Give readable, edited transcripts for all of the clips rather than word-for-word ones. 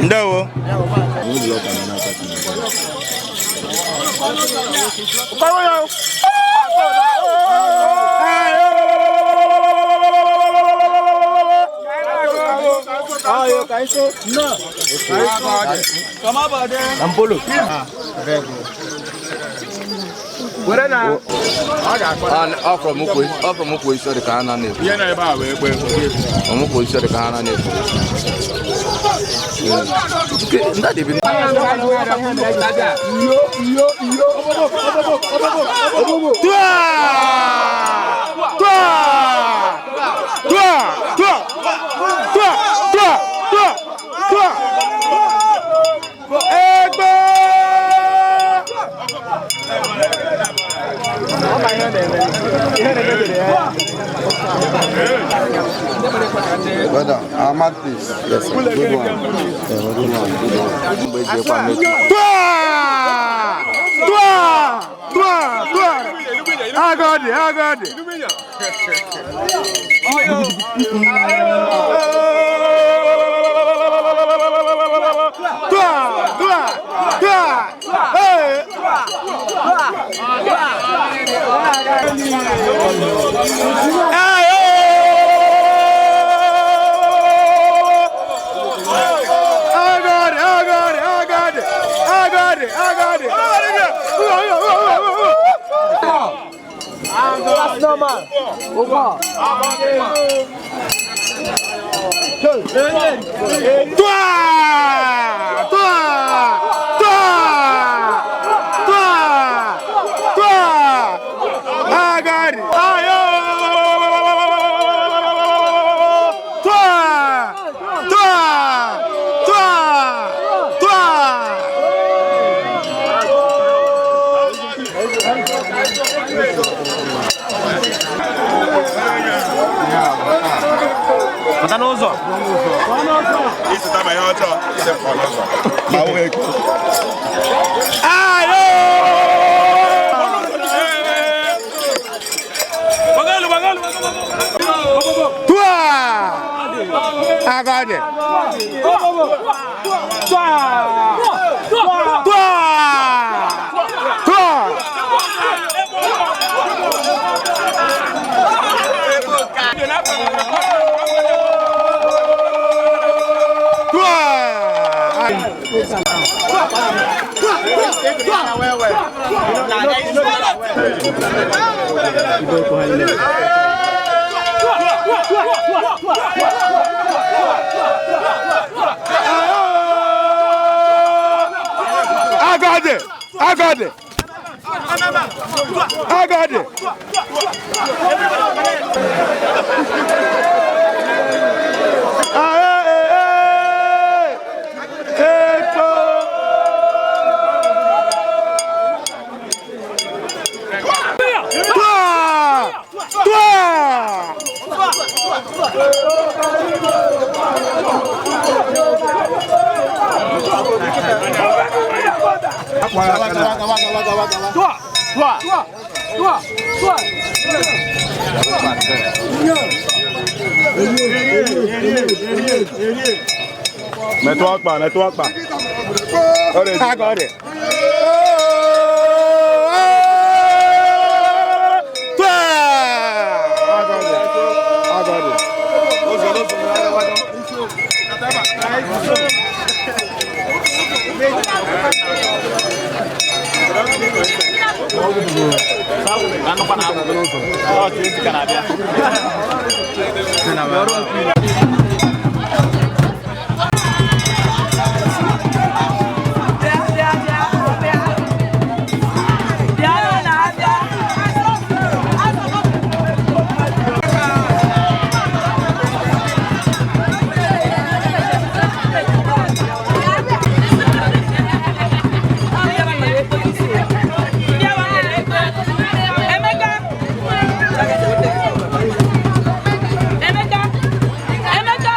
Ndewo. Ọ from ukwu isi ọ dị ka ha na-ekwu. Ọmụkwụ isi ọ dị ka ha na-ekwu. Ndị dị bi. Tua! Tua! Tua! Tua! Tua! Tua! Tua! Egbe! Brother, Ahmad, please. Yes, sir. Good one. Yeah, good one. Good one. Mgbe eji ekwe amechi. Tua! Tua! Tua! Tua! Agadi, agadi. Tua! Tua! Tua! Hey! Agadi, agadi, agadi, agadi, agadi. Tua! Tua! Tua! Tua! Tua! Agadi! Ayo! Tua! Tua! Tua! Tua! Pụta n'ụzọ. Ịzụta ma ihe ọjọọ ise pụọ n'ụzọ. Ma o wee Ayo! Agadi! Agadi! Agadi! Metụ ọkpa, metụ ọkpa. Agadi! Agadi! Emeka! Emeka! Emeka!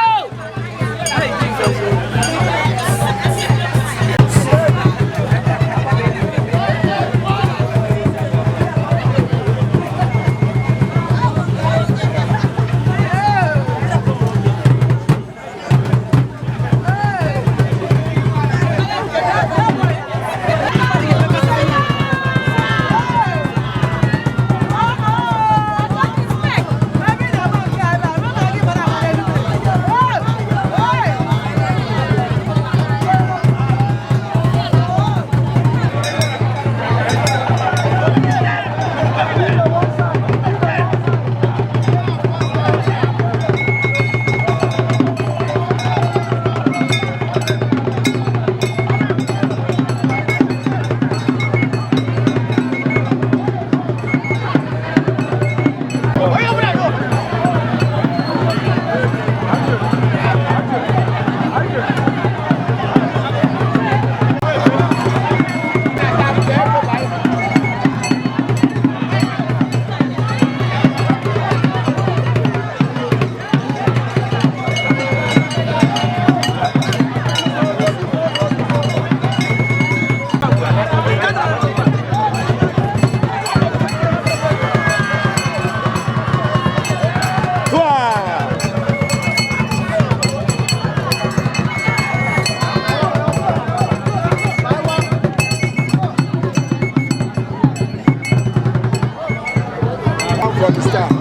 From the start.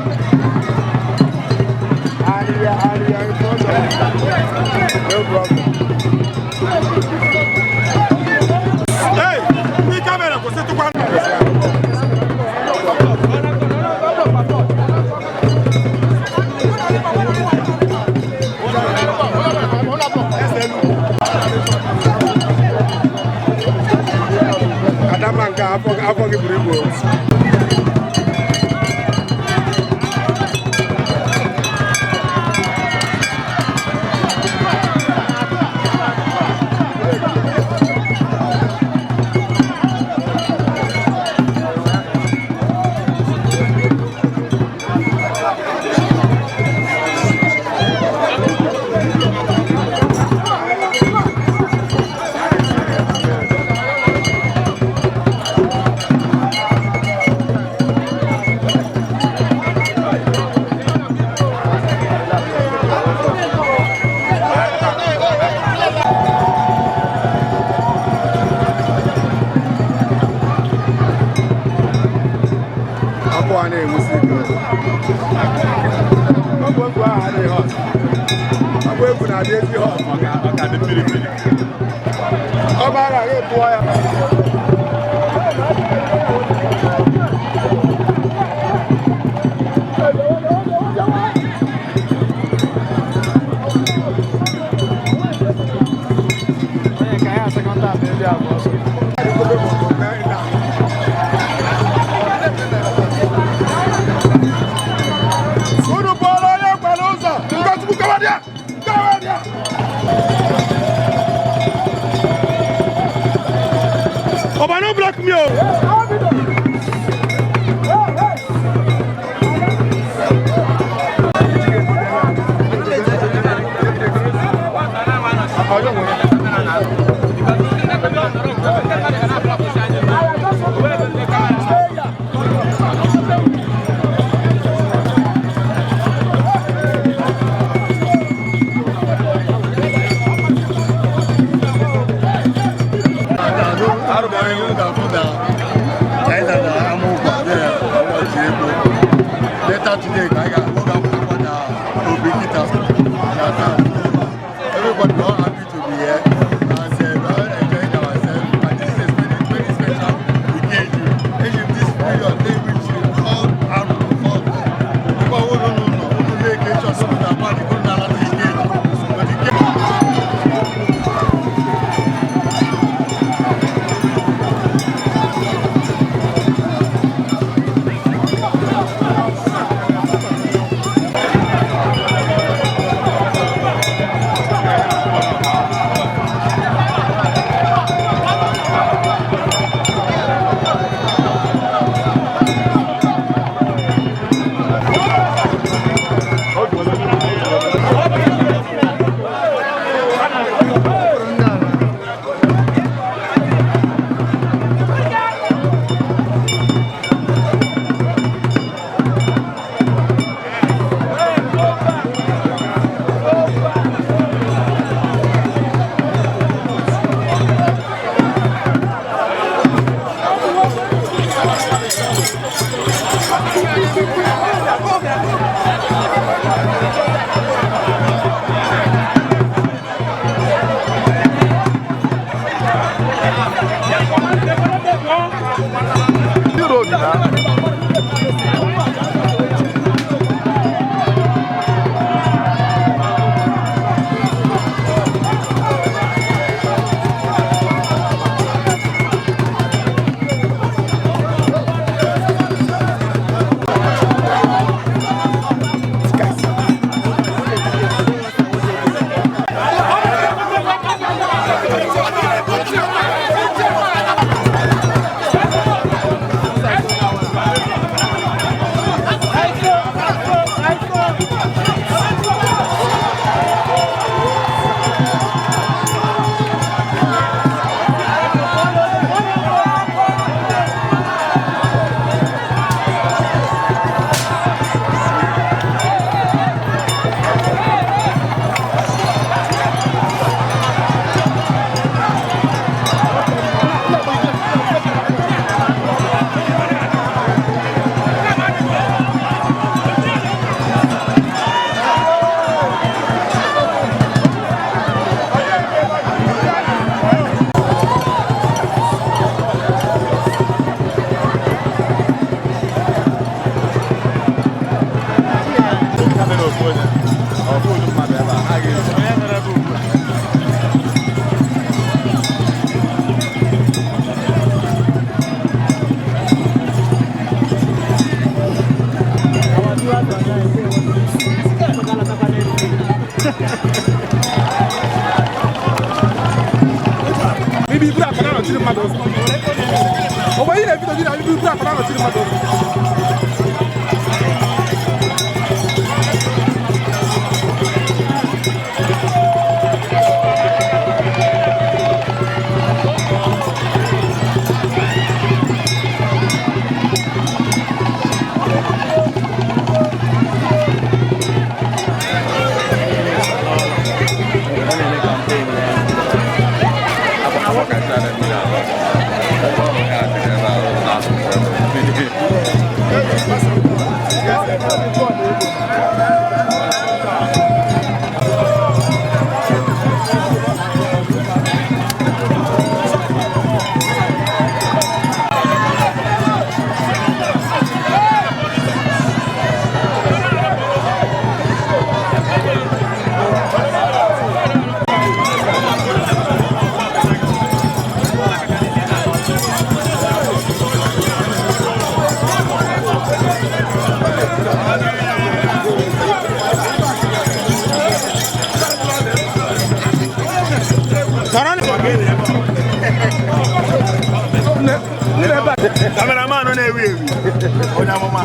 And we are in front of you. No problem. Hey, ndị kamera kwụsịtụkwa. Adama nke a, afọ gị buru ibu. Ọkụ a na-enwusi ike. Ọgwụ egwu ahụ adịghị hot. Ọgwụ egwu na-adị ezi hot. Ọ ka dị mmiri mmiri. Ọ bara gị pụọ ya. kwesịrị ịkpụ. Later today ka anyị ga-akpụ ga-apụtakwa na obi kịta na taa. Everybody, we're all happy to be here and we're all enjoying ourselves, and this is a very, very special Ikeji. Eji m this period na-ewichi all arụ all ebe ọwụrụ n'ụlọ ụlọ na-eke chọsị na mmadụ ụlọ na-alata Ikeji. But Ikeji. Ibi iburu akpa na-anọchiri mmadụ ụzọ. Ogbe ị na-ebido gị na ibi iburu akpa na-anọchiri mmadụ ụzọ. Cameraman na-ewu ewu onye amụma.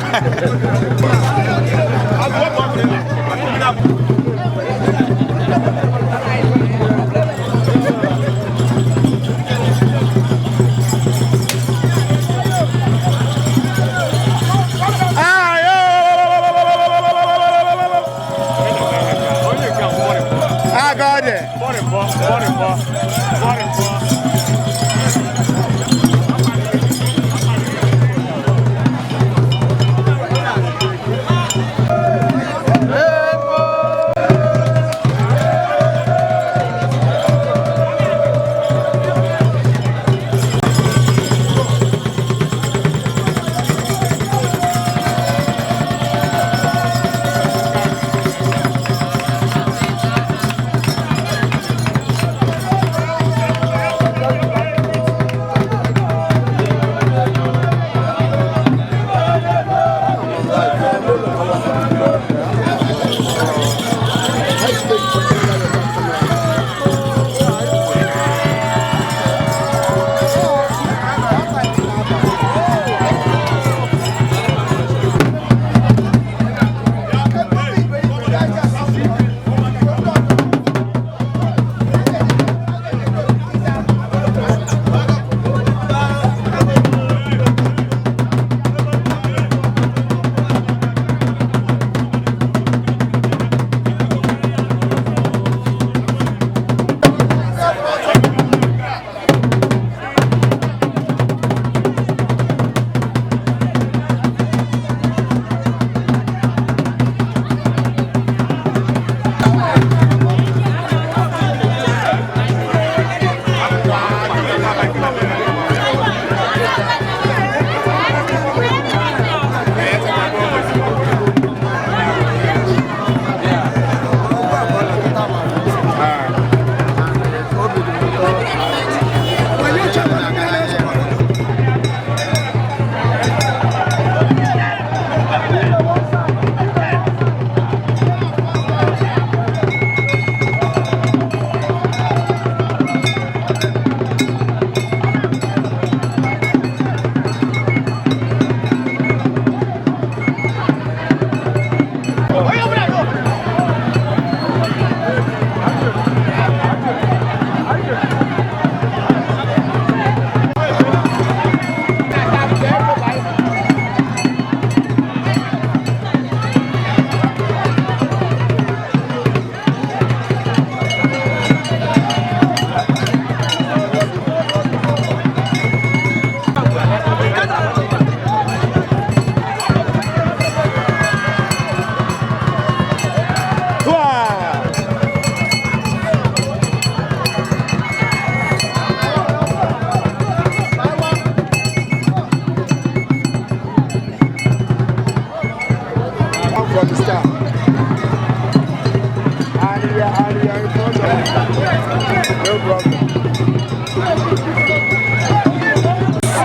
No problem.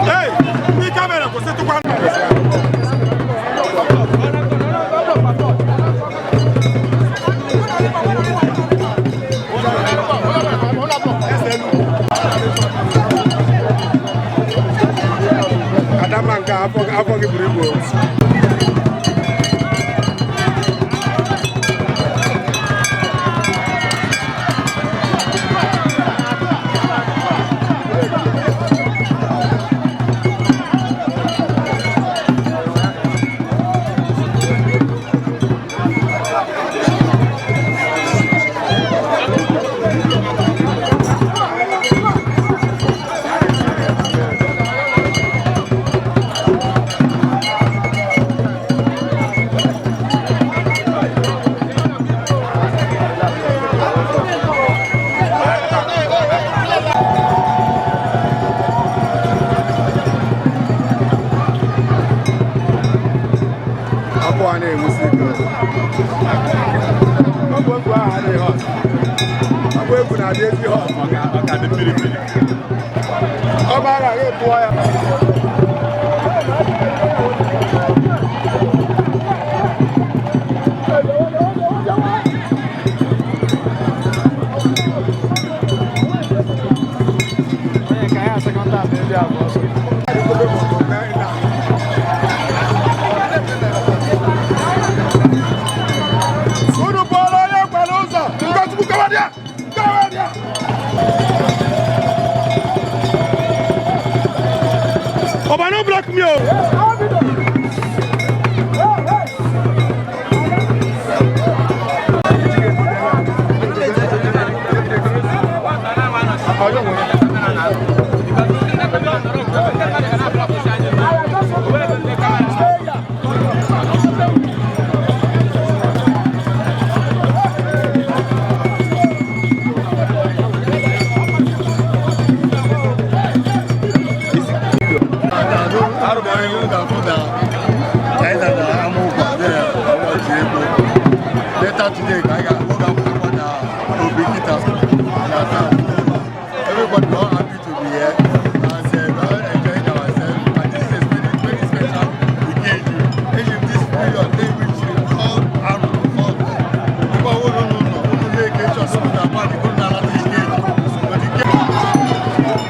Hey, ndị kamera kwụsịtụkwa. Adama nke a, afọ gị buru ibu. Ọkụ a na-enwusi ike. Ọgwụ egwu ahụ adịghị hot. Ọgwụ egwu na-adị ezi hot. Ọ ka dị mmiri mmiri. Ọ bara gị pụọ ya. Unu bụọla onye gwara ụzọ. Ngochukwu gawadịa! Gawadịa! Ọba no block me o. Later today, I got obi kita. Everybody all happy to be here and we are enjoying ourselves. And this is very, very special occasion. In this period, they which all are all people who don't know, who make it just so that man go na this gate. But the gate.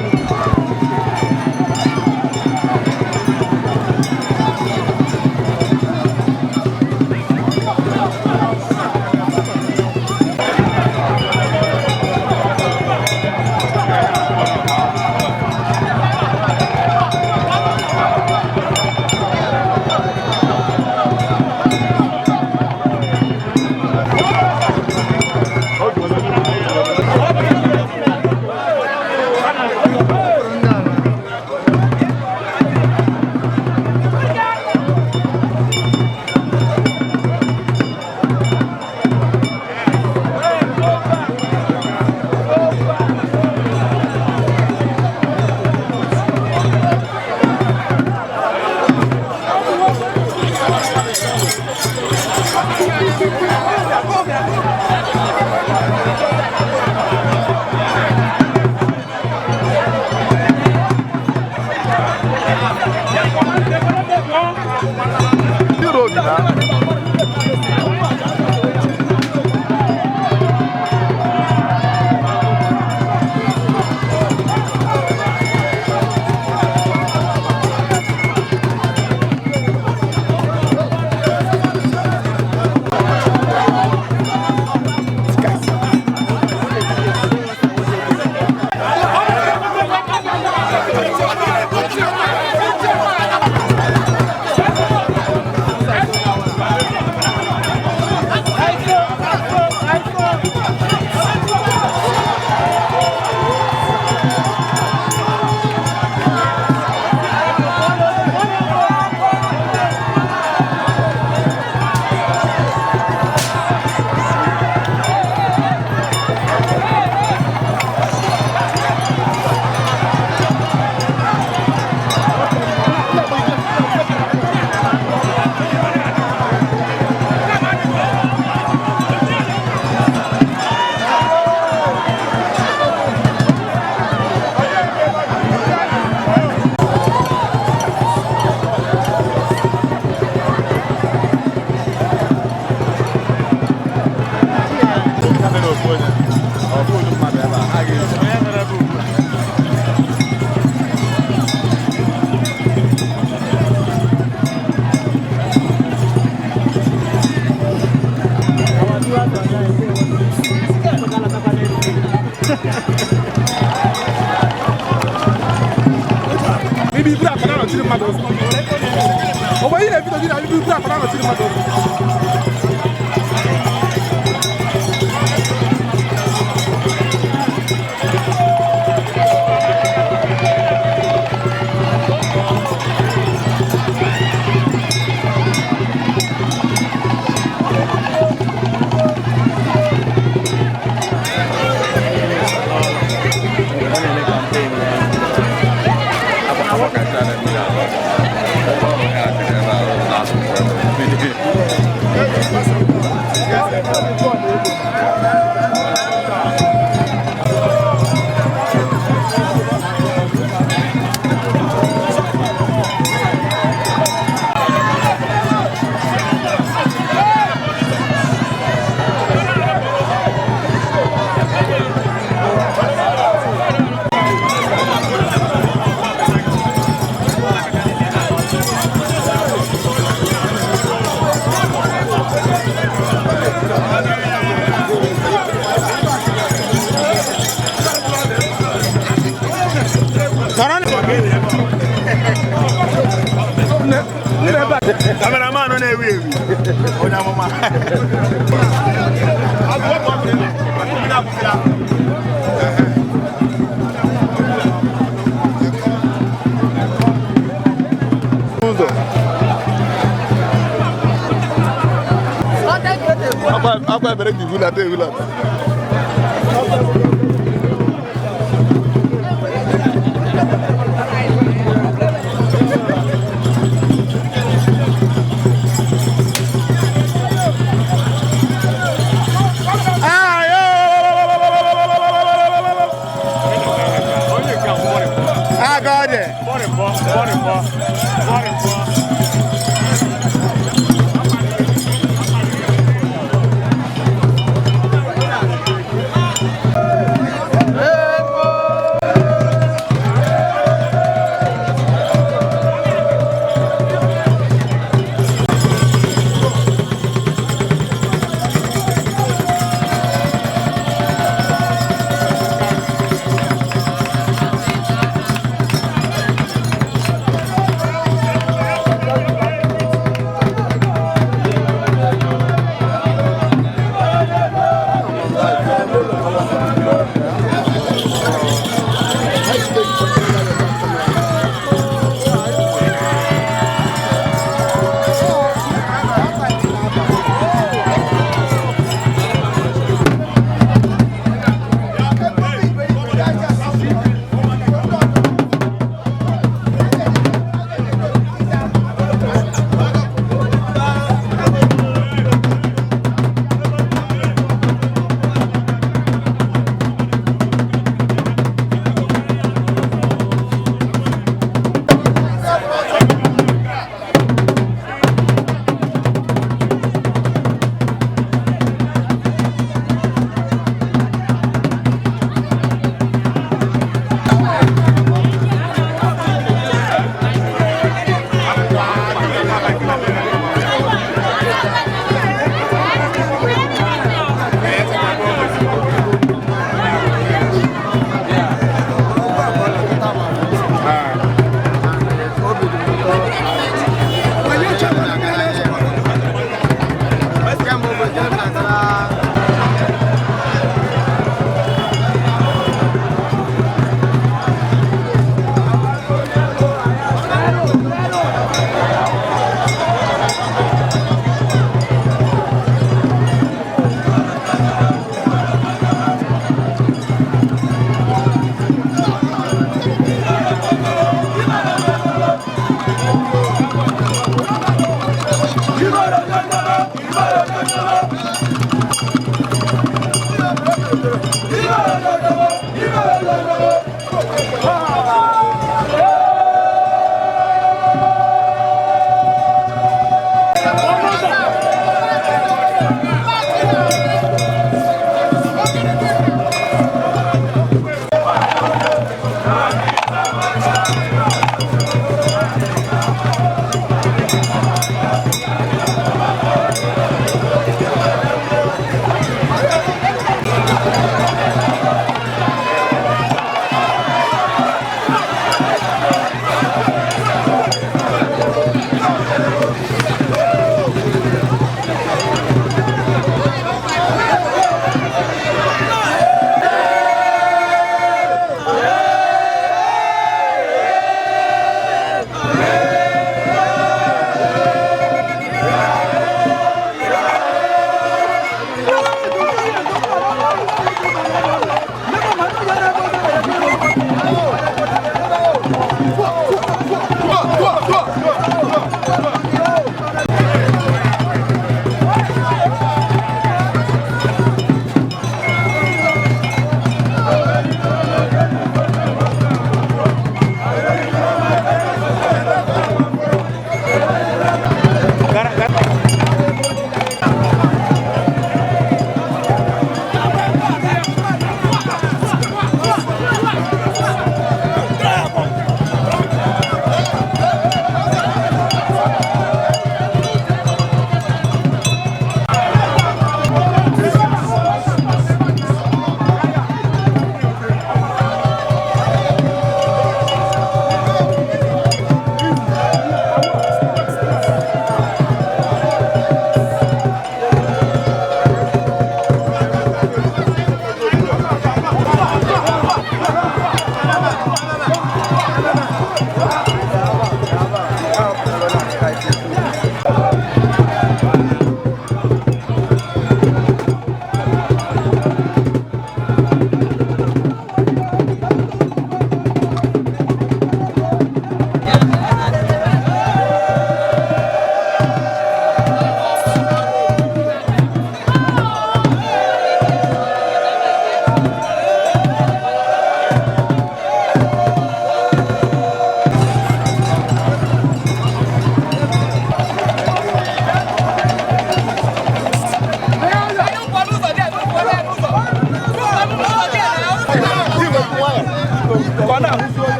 na iburu akpa na-anọchiri mmadụ ụzọ. Cameraman na-ewu ewu onye amụma. Ụzọ. Akwa ebere ka ihulata ehulata.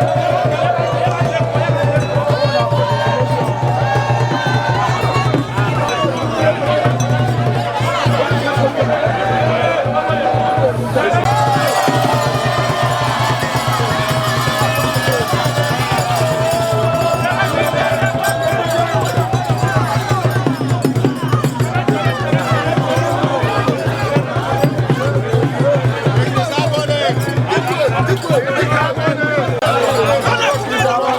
Thank you.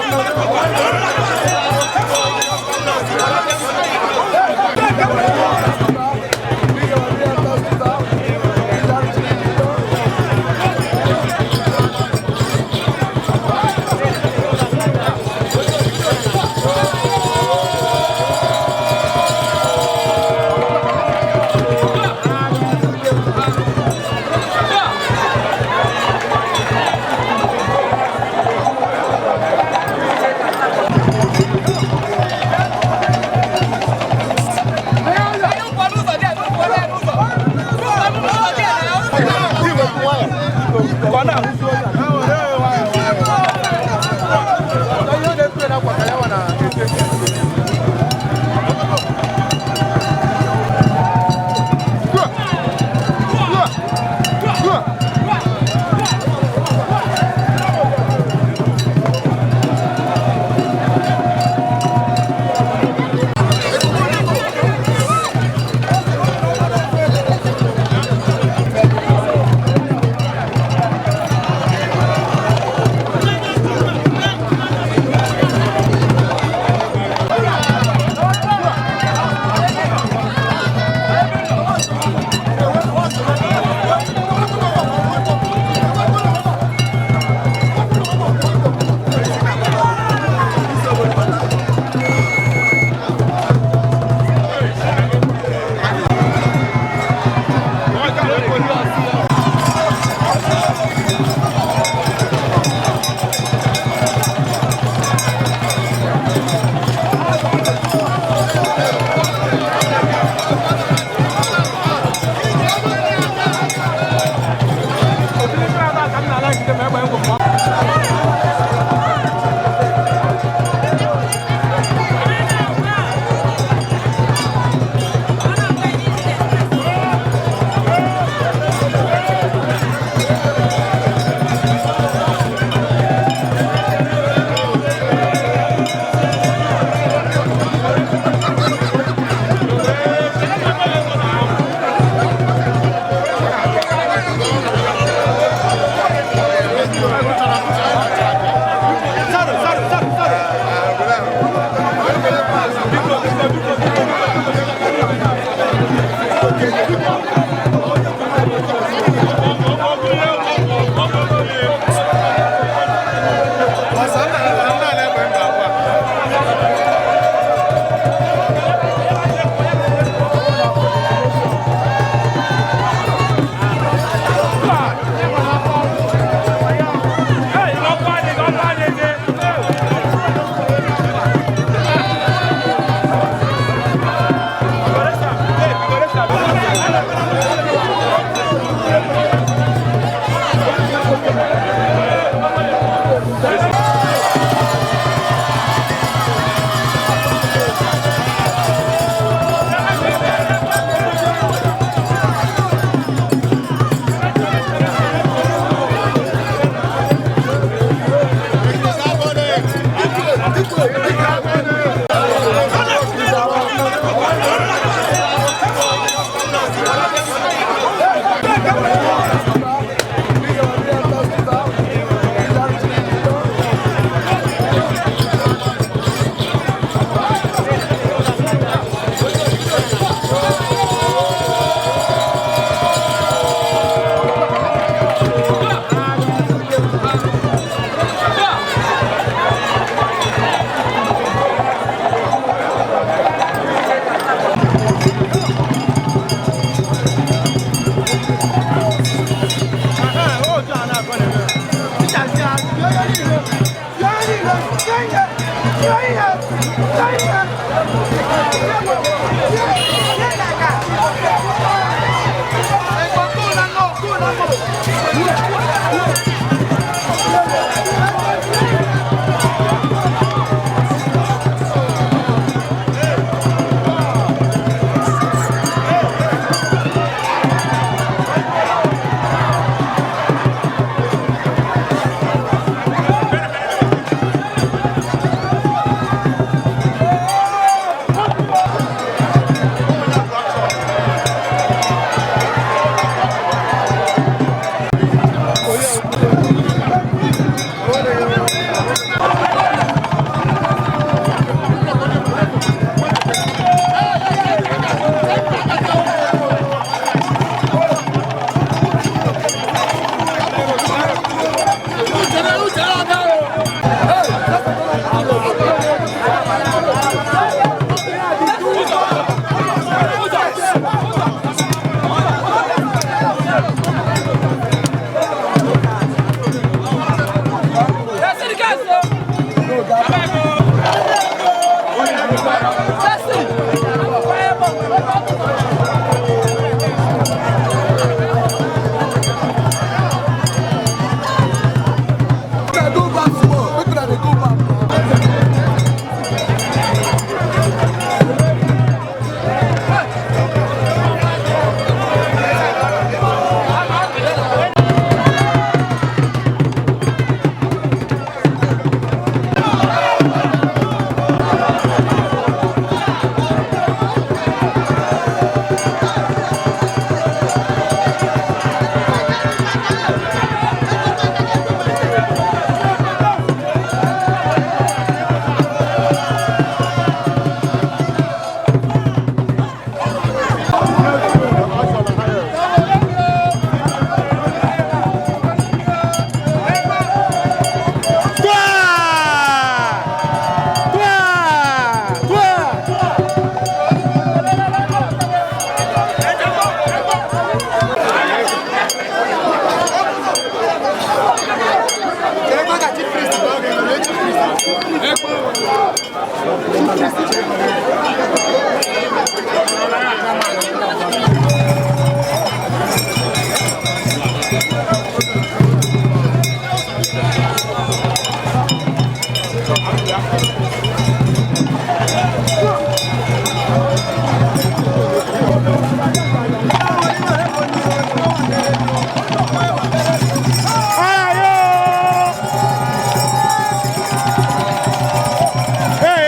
Hey,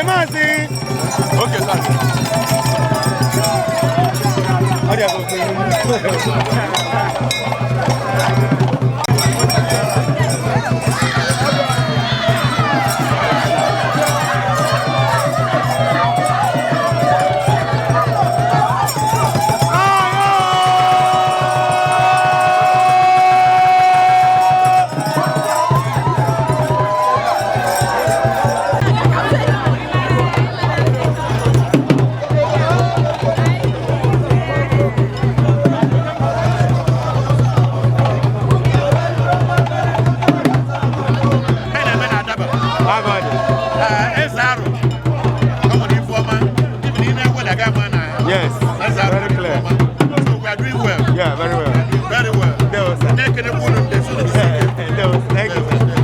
Mazi! Okay, sir. Yes, very clear. So we are doing well. Yeah, very well. Very well. There, sir. There, thank you, sir.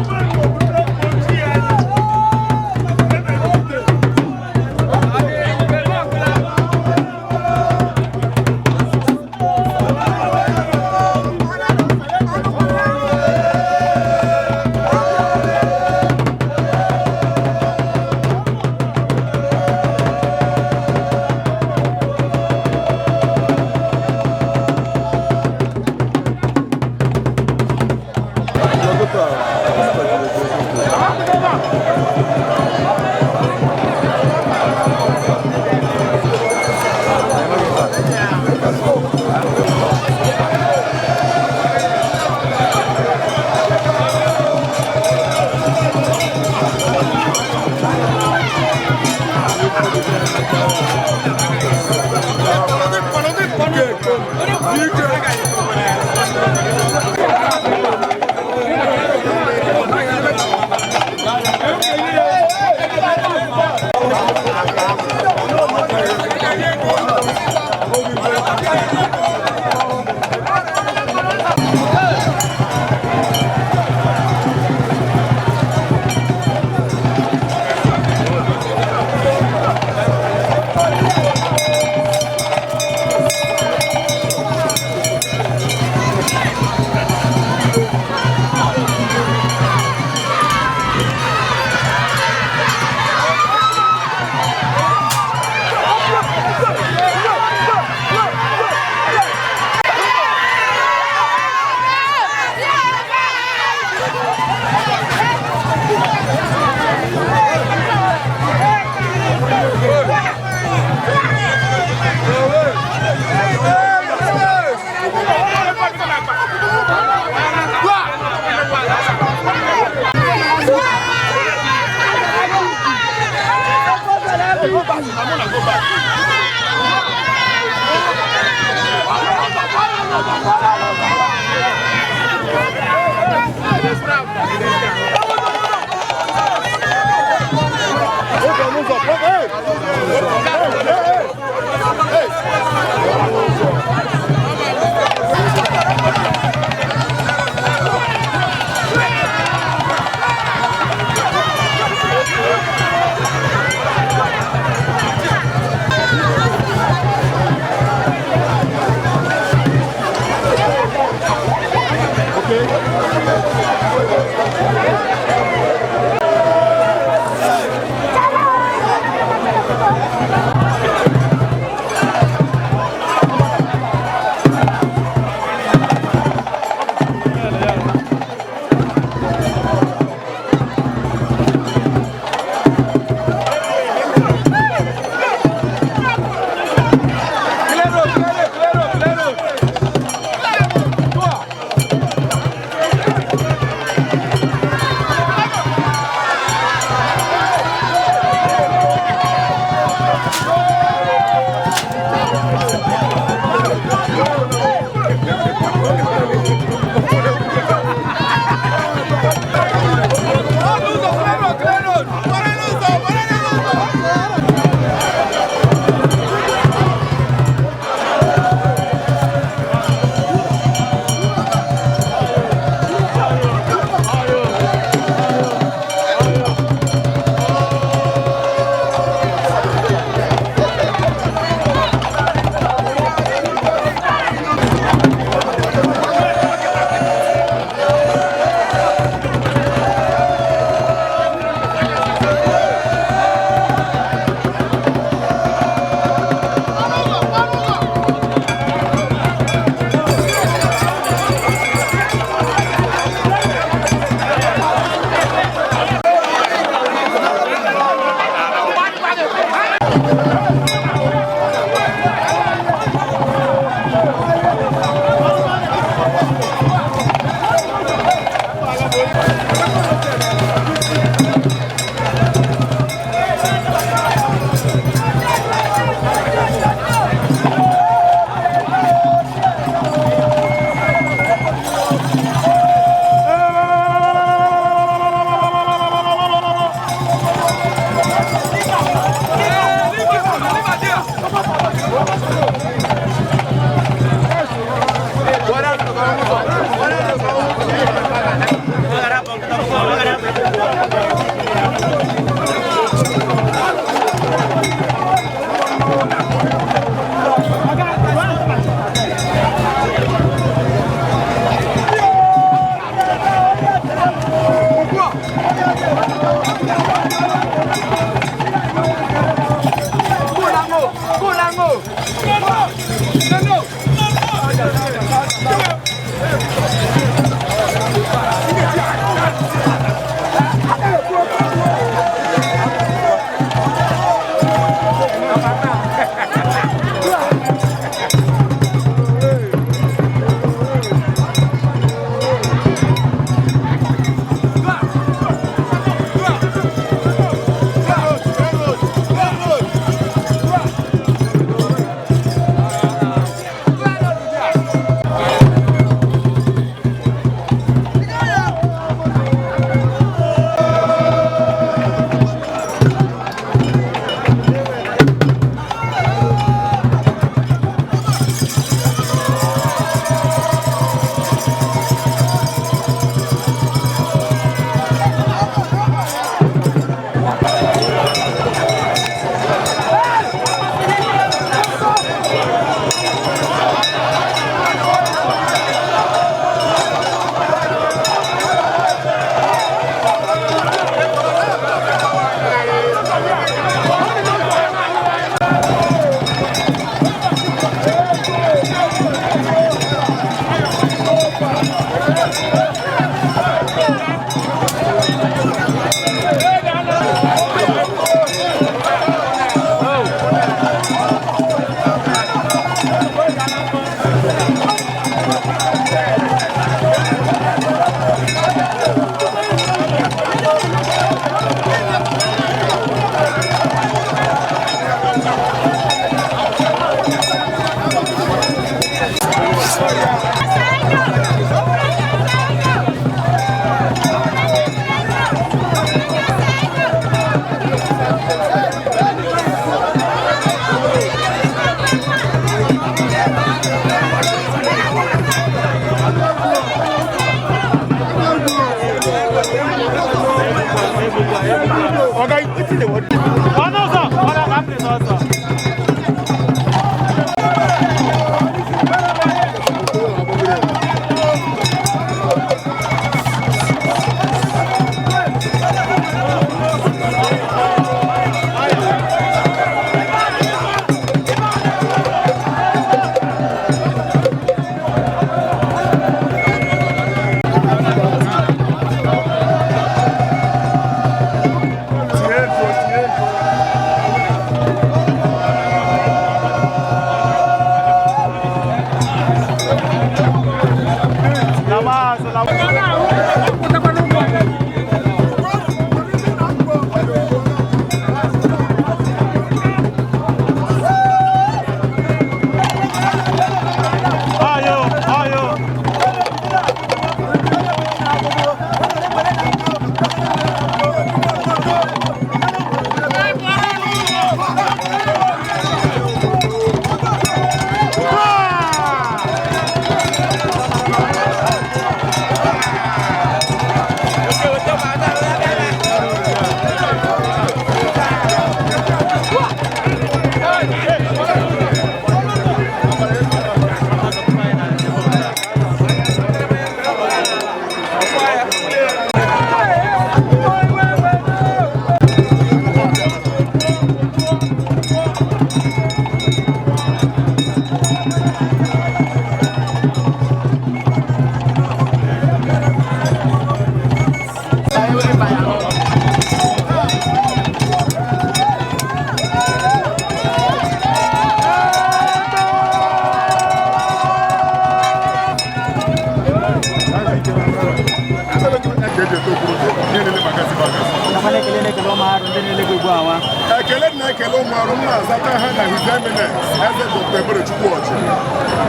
Ekele na-ekele ụmụ ọrụ m na-azata ha na His Eminence Eze Dr. Ebere Chukwuọchị.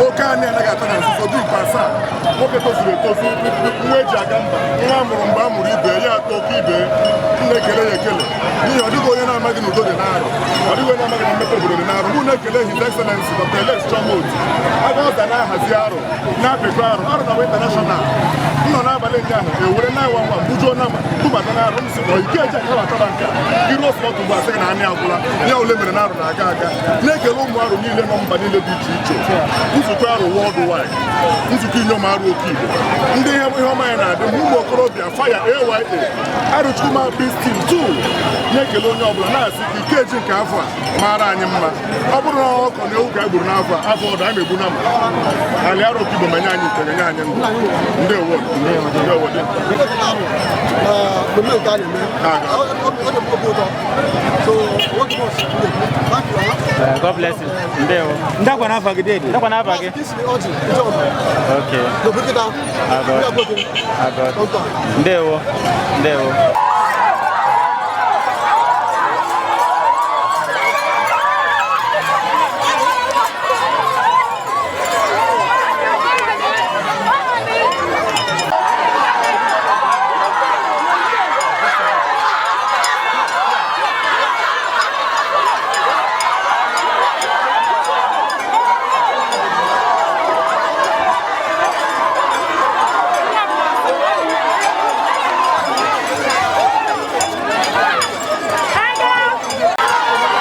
Oke anyị anaghị ata na nzuzo dị mkpa asaa, nwoke tozuru etozu, nwa eji aga mba, nwa a mụrụ mgbe a mụrụ ibe ya atọ oke ibe. Na-ekele ya ekele n'ihi ọ dịghị onye na-amaghị na udo dị n'arụ, ọ dịghị onye na-amaghị na mmepe obodo dị n'arụ. Mụ na-ekele His Excellency Dr. Alex Chioma Otti, aga ọza na-ahazi arụ na-apịkọ arụ arụ na international. M nọ n'abalị ụnyaahụ ewere 911 bujuo nama bubata n'arụ. M si ikeji akabatara nke a iru oslọt ugbu a sị gị na anyị agwụla ya. Ole mere na arụ na-aga aga. Na-ekele ụmụ arụ niile nọ mba niile dị iche iche, nzukọ arụ worldwide, nzukọ inyom arụ oke Igbo, ndị ihe ihe ọma ya na-adị mma, ụmụ okorobịa fire AYA Arụchukwuma Peace Team 2. Na-ekele onye ọbụla, na-asị ka ikeji nke afọ a mara anyị mma. Ọ bụrụ na ọkọ na ewu ka e gburu n'afọ a, afọ ọdụ anyị na-egbu nama ali arụ oke Igbo ma nye anyị nke nye anyị ndụ. Ndewo, ndewo dị. Mmemme nke a na-eme, ọ dị m obi ụtọ. So what much thank you. God bless you. Ndewo. Ndakwa n'afa gị, dede. Ndakwa n'afa gị. Kingsley Orji Ijeọma. Okay. N'Obikita. Agod. Ndị Agodi. Agod. Ọntọ. Ndewo. Ndewo.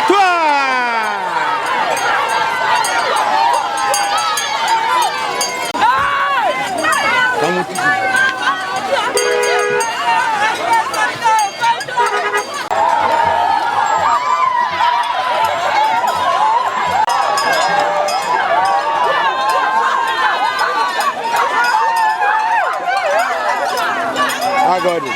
Twa! Agodi.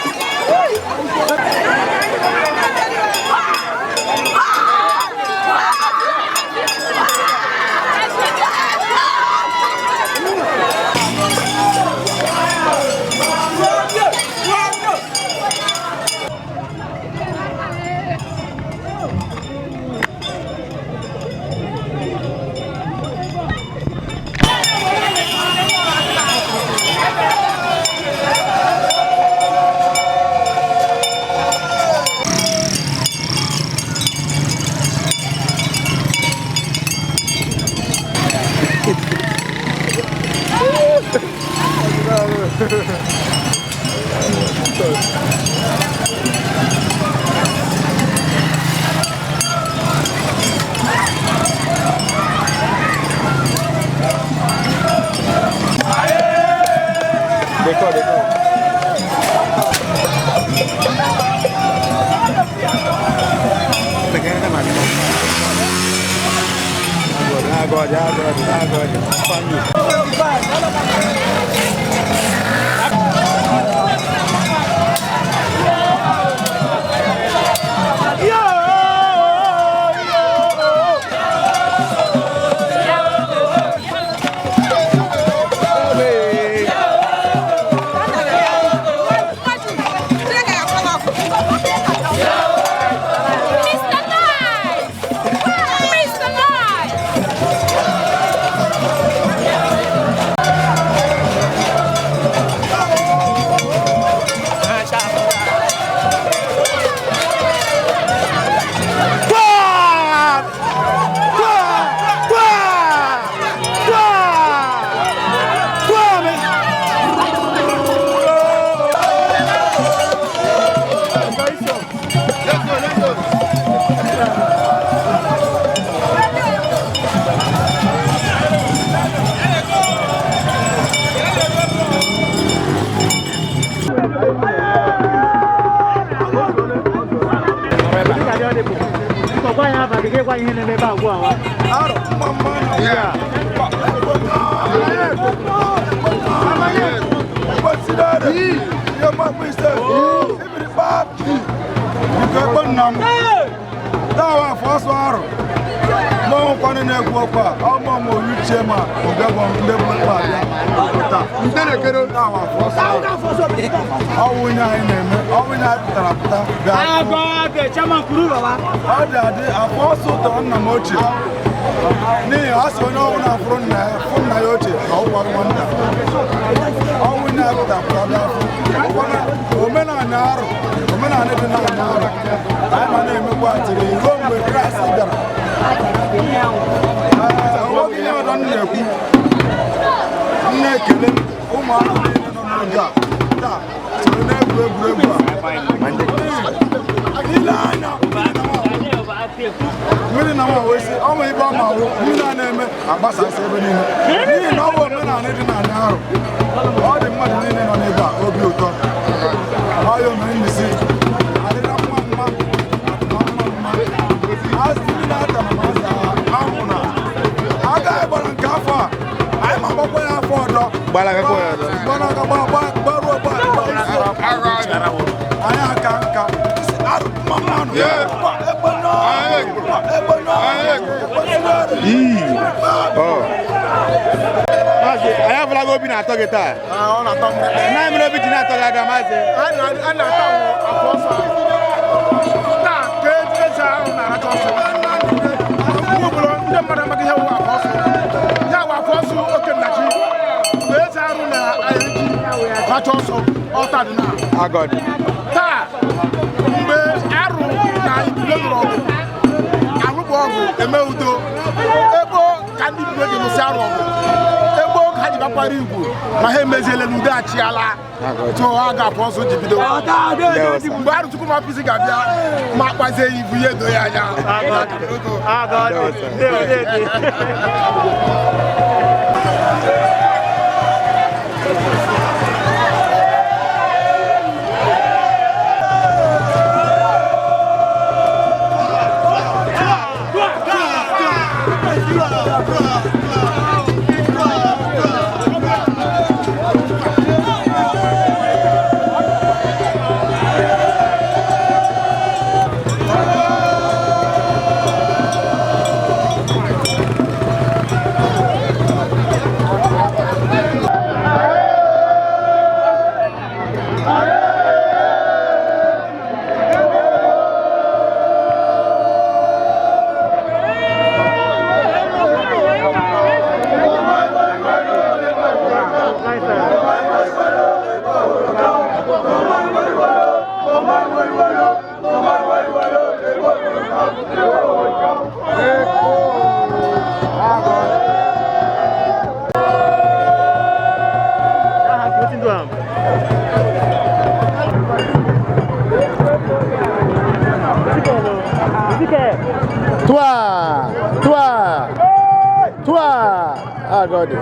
Dekọ, dekọ. Agodi, agodi, agodi. Family. Mr. Nice! Mr. Nice! Twa! Twa! Twa! Twa! Twa, man. Na-ekwu okwu a ọmụ m oyu ma ogegbo ndị bụ mkpa abịa taa ọwụ onye anyị na-eme, ọwụ onye anyị pụtara pụta bịa. Ọ dị adị afọ ọsọ tọrọ nna m ochie n'ihi ọ sị onye ọbụla fụrụ nna ya fụ nna ya ochie ka ọ gwara nwata ọnwụ onye anyị pụtara pụta bịa. Omenala arụ, omenala dị n'ala arụ, anyị ma na-emekwa tiri ruo mgbe Kraịst bịara. Onweghị ihe ọdọ m na-ekwu. M na-ekele ụmụ arụ niile nọ n'oge a taa soro na-egwu egwuregwu a. Ile anya mmiri na nwa wee sị ọnwa ibe ọma wụ mmiri a na-eme agbasasị ebe niile n'ihi na ọ bụ omenala dị n'ala arụ. Ọ dị mmadụ niile nọ n'ebe a obi ụtọ. Ọya omere mbisi adịla mma mma mma mma azụ mmiri ata ma azụ anwụ na agaghị gbara nke afọ a anyị ma gbakwa ya afọ ọdọ gbanaga gbaruo anyị aka nka arụ mma mmanụ Maazị, anyị afụla gị obi na-atọ gị taa. Nna mere obi ji na-atọ gị aga, maazị. Taa ka eze ahụ na-aracha ọsọ. Mgbe obodo ndị mmadụ amaghị ihe wụ afọ ọsọ. Ya wụ afọ ọsọ oke nnachi. Mgbe eze arụ na-eji racha ọsọ, ọta dị na. Agọdị. Taa, mgbe arụ na ibube lụrụ ọgụ, alụbụ ọgụ eme udo. Ebo ka ndị ibube ji lụsị arụ ọgụ. Ebo ka ha ji bakwara igwu ma ha emeziele na udo achịala. So ha ga-afọ ọsọ ji bido. Mgbe Arụchukwu ma apịsị ga-abịa ma akpazie ya ibu ya edo ya anya. Toi, toi, toi, Agọdị.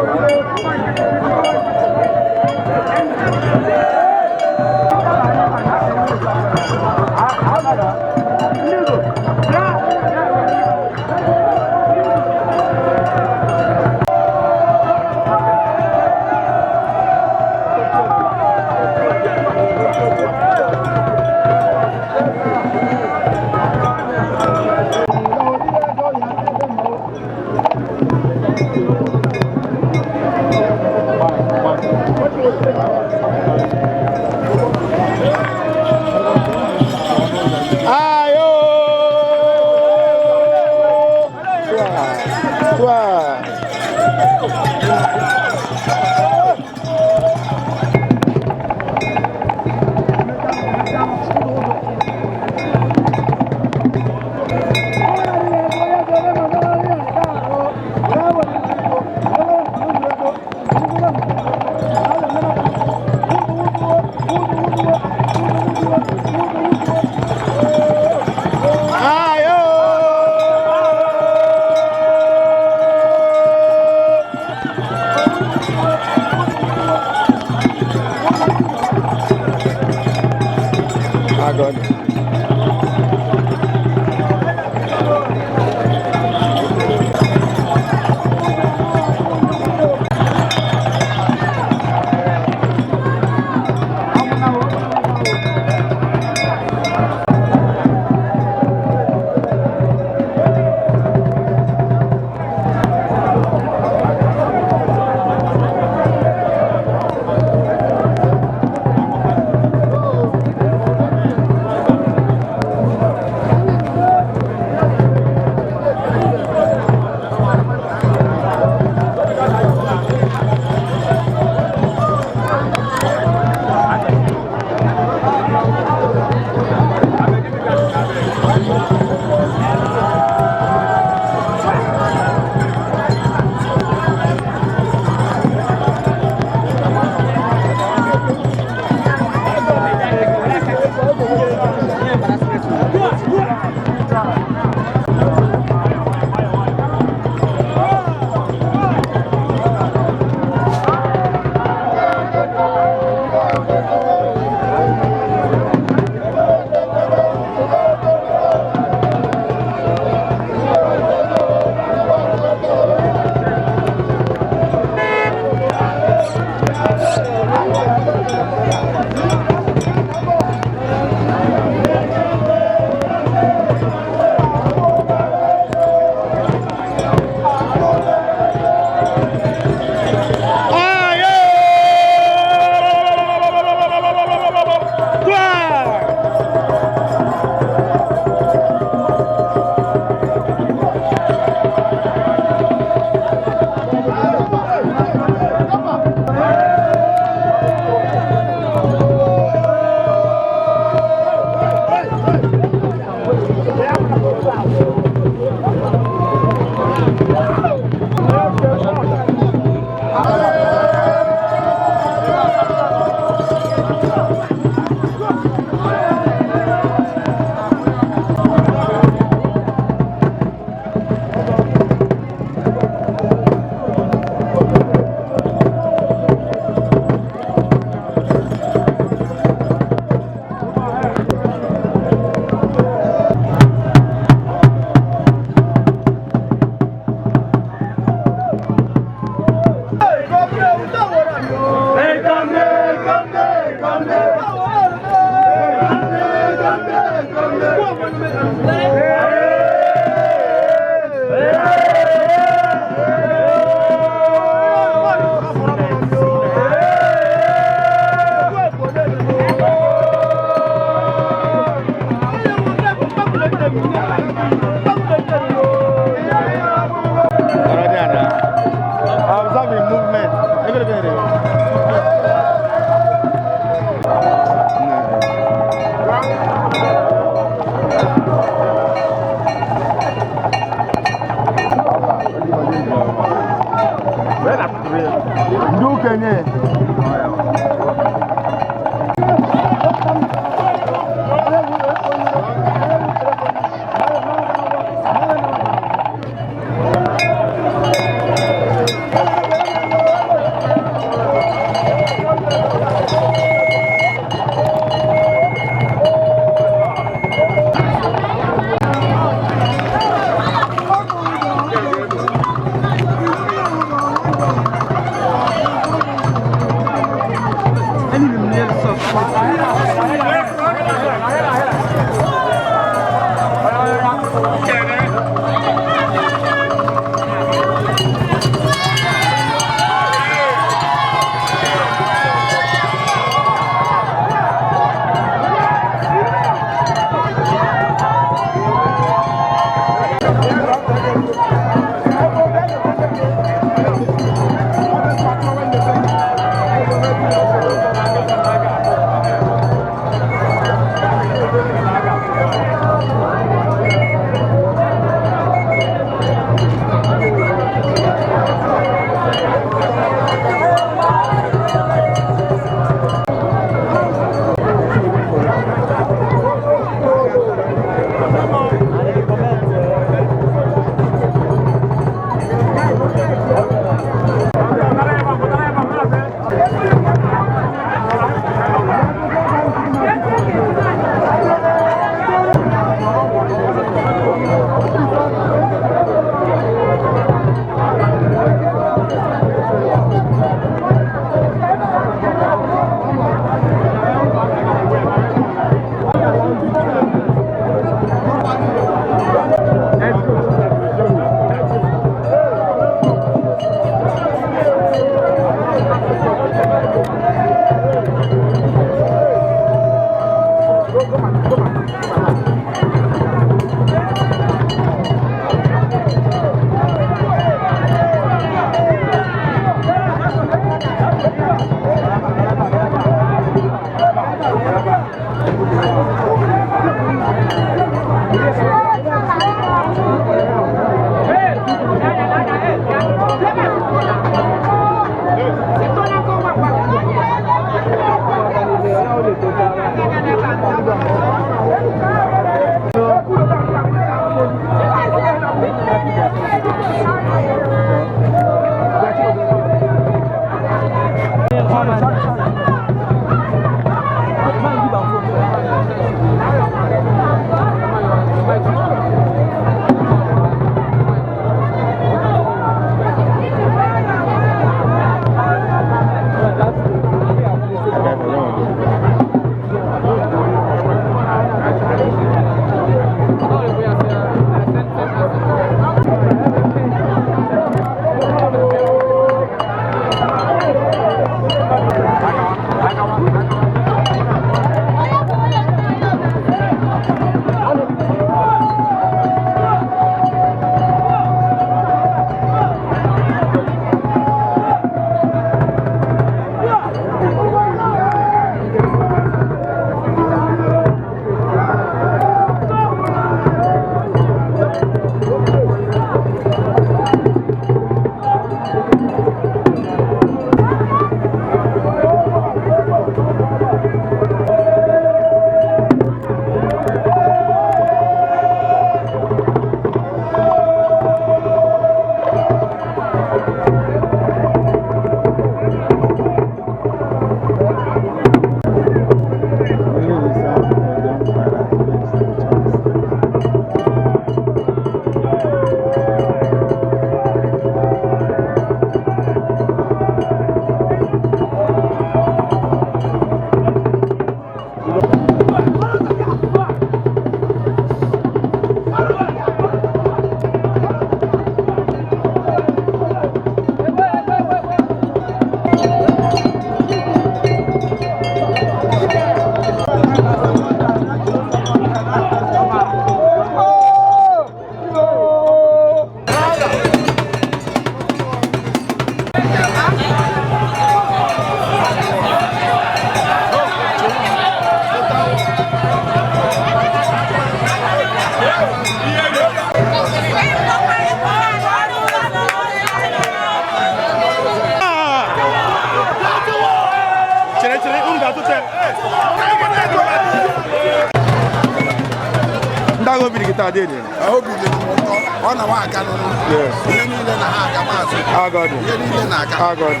Elago obi dị gị taa dede. Obi dị m ụtọ, ọ na nwa aga n'ụlọ. Yes. Ihe niile na ha aga maazị. Agọdụ. Ihe niile na-aga. Agọdụ.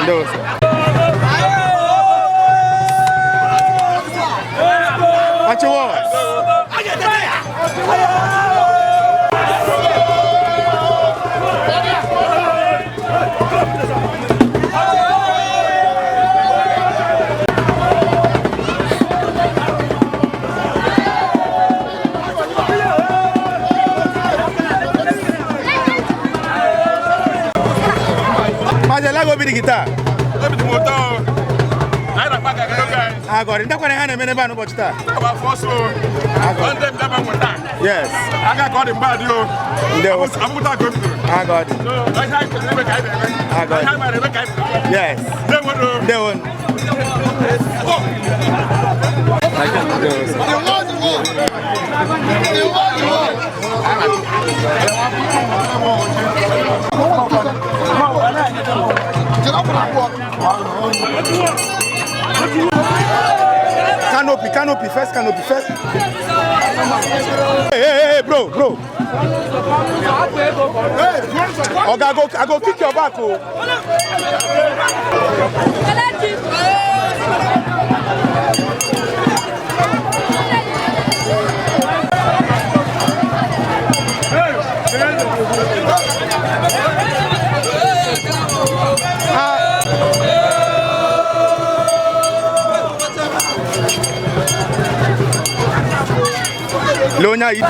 Ndewo sir. Achiwo. Maazị Elago obi dị gị taa. Obi dị m ụtọ o. Anyị na-akpa ka oge anyị. Agọdụ. Ndekwana ha na-eme n'ebe a n'ụbọchị taa. Agba afọ ọsọ o. Agọdụ. Ndị mbịa gbanwe taa. Yes. Aka ka ọ dị mgbe adị o. Ndewo sir. Abụta ka o bidoro. Agọdụ. So, ihe anyị kwesịrị ime ka anyị na-eme. Agọdụ. Ihe anyị mara eme ka anyị na-eme. Yes. Ndewo o. Ndewo. Ndewo sir. Canopy, canopy, first canopy, first. Hey, hey, hey, bro, bro. Oga, I go kick your back, oh. Lee onye anyị.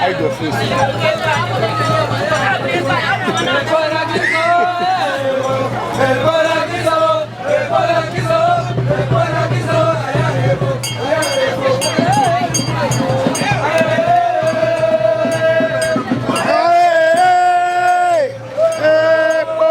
Hide your face. Hey! Hey, bo!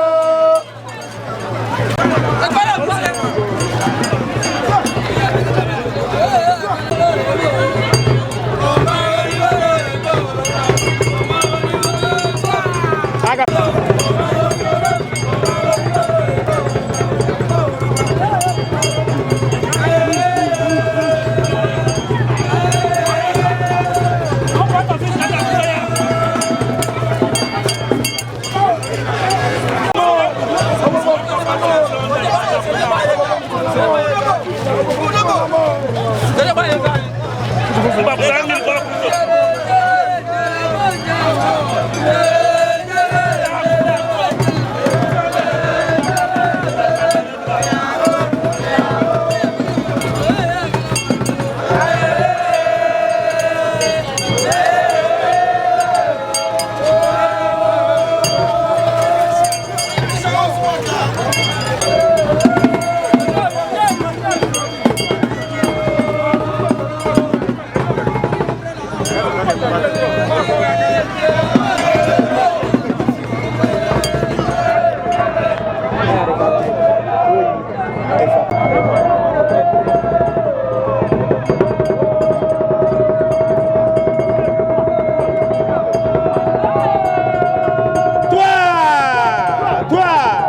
Toi! Toi!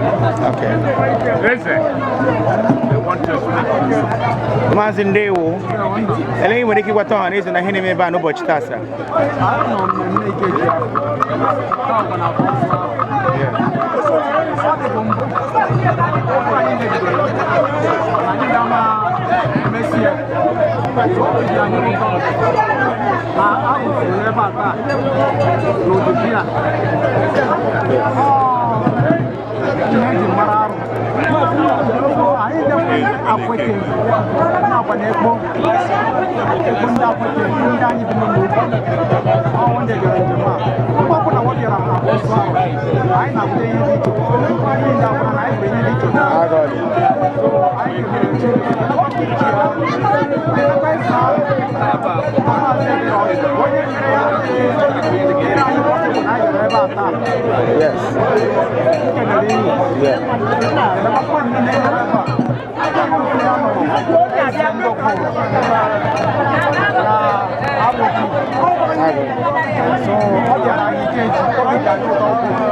Okay. Maazị, ndewo. Ele ị nwere ike ịgwata ọha na eze na ihe na-eme ebe a n'ụbọchị taa, sir? Anọ mmemme Ikeji ahụ taa bụ na afọ ọ dị bụ mbụ okwu anyị megidere anyị ga-ama emesi ya. Obi dị anyị ụtọ na a kwụsịrị ebe a taa n'ogige a. Ọ ihe eji mara arụ. So anyị dịkwa Akwete nakwa na Ekpo, Ekpo ndị Akwete, ndị anyị bi n'ụlọ ọnwụ, ndị bịara njem a. Mgbe ọbụla ọ bịara ọsọ ahụ, anyị na-abụta ihe dị iche. Anyị ndị akwụna na anyị bụ ihe dị iche taa. So anyị kelere Chineke, kelekwa ndị ichie ha, kelekwa eze ahụ, Maazị Ebere, onye nyere ya nyere anyị possible na anyị bịara ebe a taa. Kelere ihu. Kelekwa mmadụ niile nọ ebe a. Eze ndị Okoro na Abụki. So ọ bịara anyị Ikeji, obi dị anyị ụtọ ukwuu.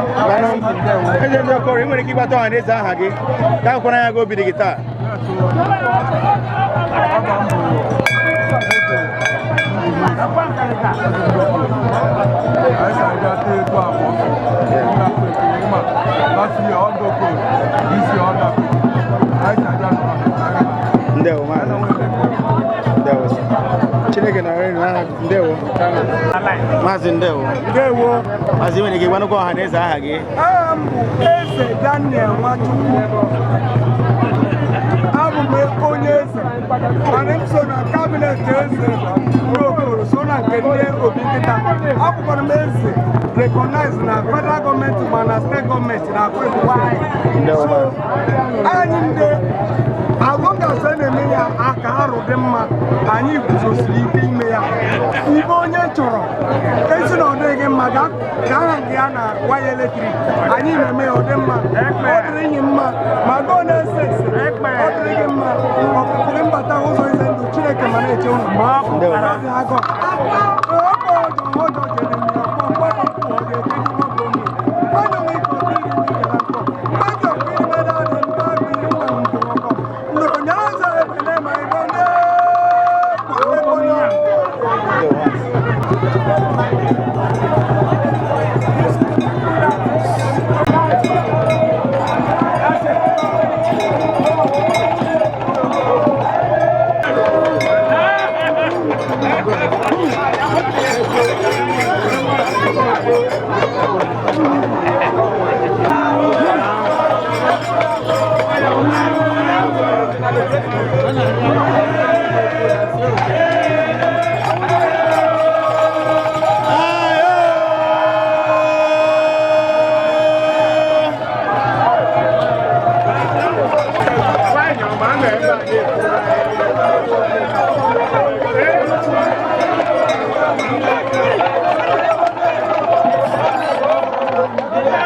Eze ndị Okoro, ị nwere ike ịgbata ọha na eze aha gị ka akwara ya gị obi dị gị taa? Aba m bụ Eze. Anyị si abịa tee ekwu abụọ. Ndị Akwete ma last year ọ ndị Okoro, this year ọ ndị Akwete. Anyị si abịa nọrọ n'agha. Ndewo, maazị. Ndewo, sir. Chineke nọrọ unu n'aha. Ndewo, maazị. Ndewo. Ndewo. Maazị, ị nwere ike ịgwanụkwa ọha na eze aha gị? Aha m bụ Eze Daniel Nwachukwu. Abụ m onye eze, mana m so na cabinet eze ndị Okoro, so na nke ndị Obi Nkịta. Abụkwara m eze recognize na federal gọọmenti ma na steeti gọọmenti na Akwete. So anyị ndị as long as a na-eme ya aka arụ dị mma, anyị guzosiri ike ime ya. Ibe onye chọrọ esi na ọ dịghị mma, gaa aha nke ya na waya electric, anyị na-eme ya ọ dị mma. Ọ dịrị gị mma ma gọọ na-ese ese, ọ dịrị gị mma ọpụpụ gị mbata ụzọ ize ndụ. Chineke ma na-eche unu. Ọ dị agọ. Ọjọọ jere mmiri ọkpọ mgbakọ ọ ga-ekeji nwoke onye onye nwe ike ọ dịghị ndị kere nkọ mgbajọ mmiri meda dị mba mmiri mba nke ọkọ nnukwu nyaza ebele ma ibe ndị Ndewo.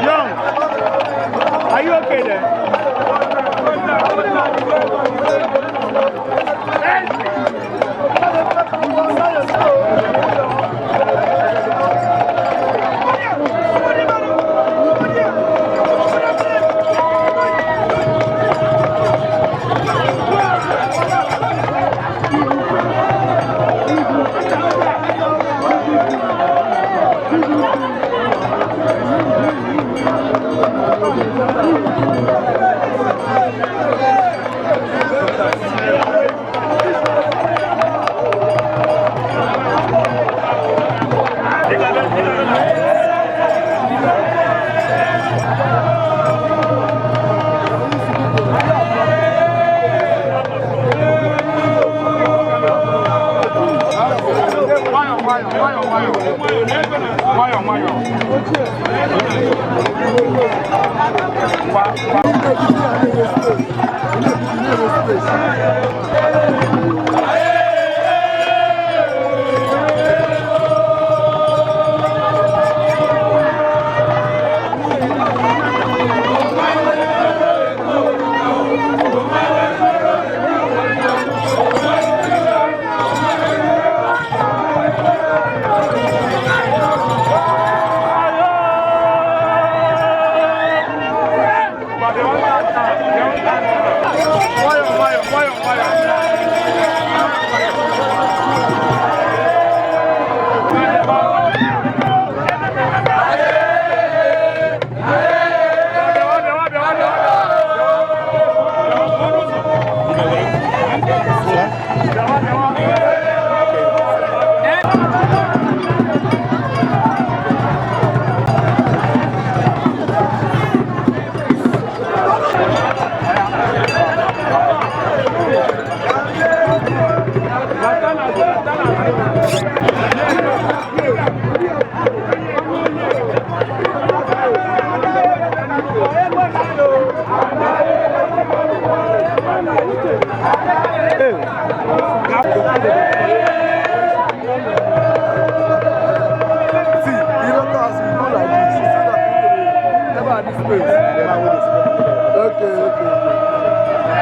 Young, are you okay there? See, you don't know as we go like this. You see that thing never at this place. Okay, okay, okay.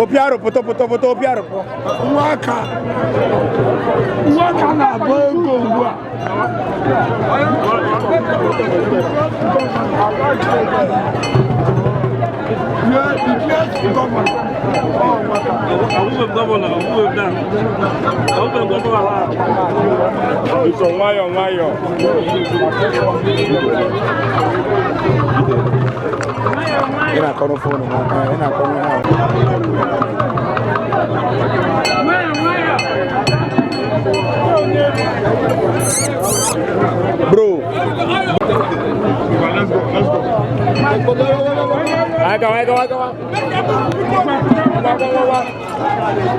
Opiaro pụtọ pụtọ pụtọ opiaro pụọ. Nwaka na-agba ego ugbu a. Biko nwayọọ nwayọọ. Ị na-akọrọ foonu n'aka, ị na-akọrọ ha. Bro. Let's go, let's go. Anyị gawa, anyị gawa, anyị gawa. Wa, wa, wa, wa.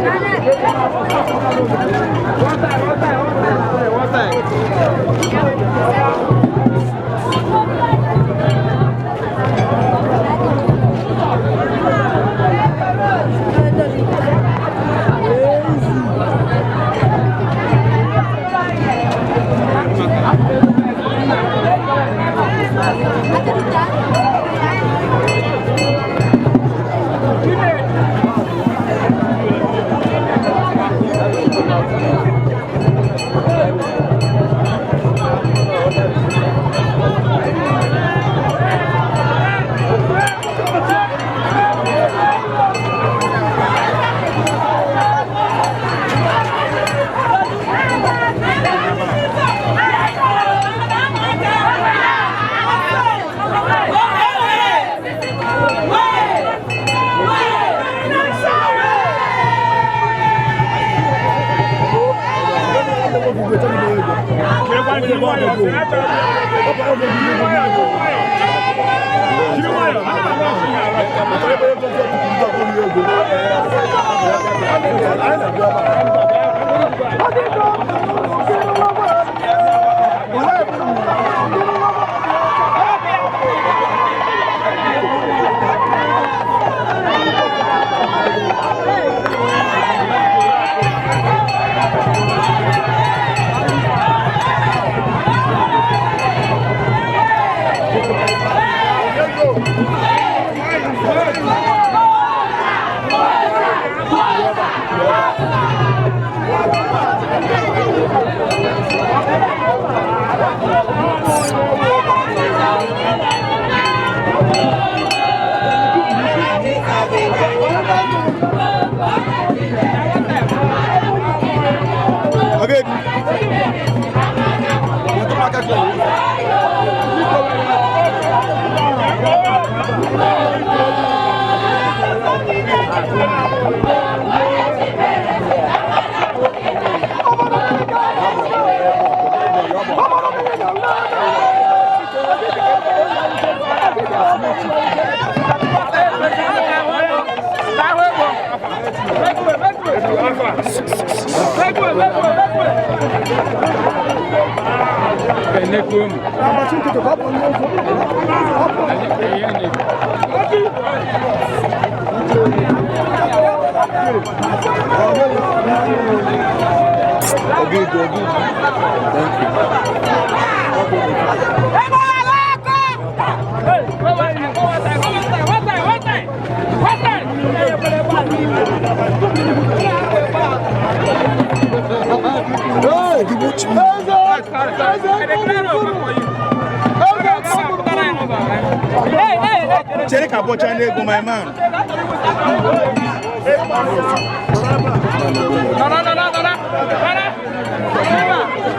Chere ka bọcha n'ego, my man.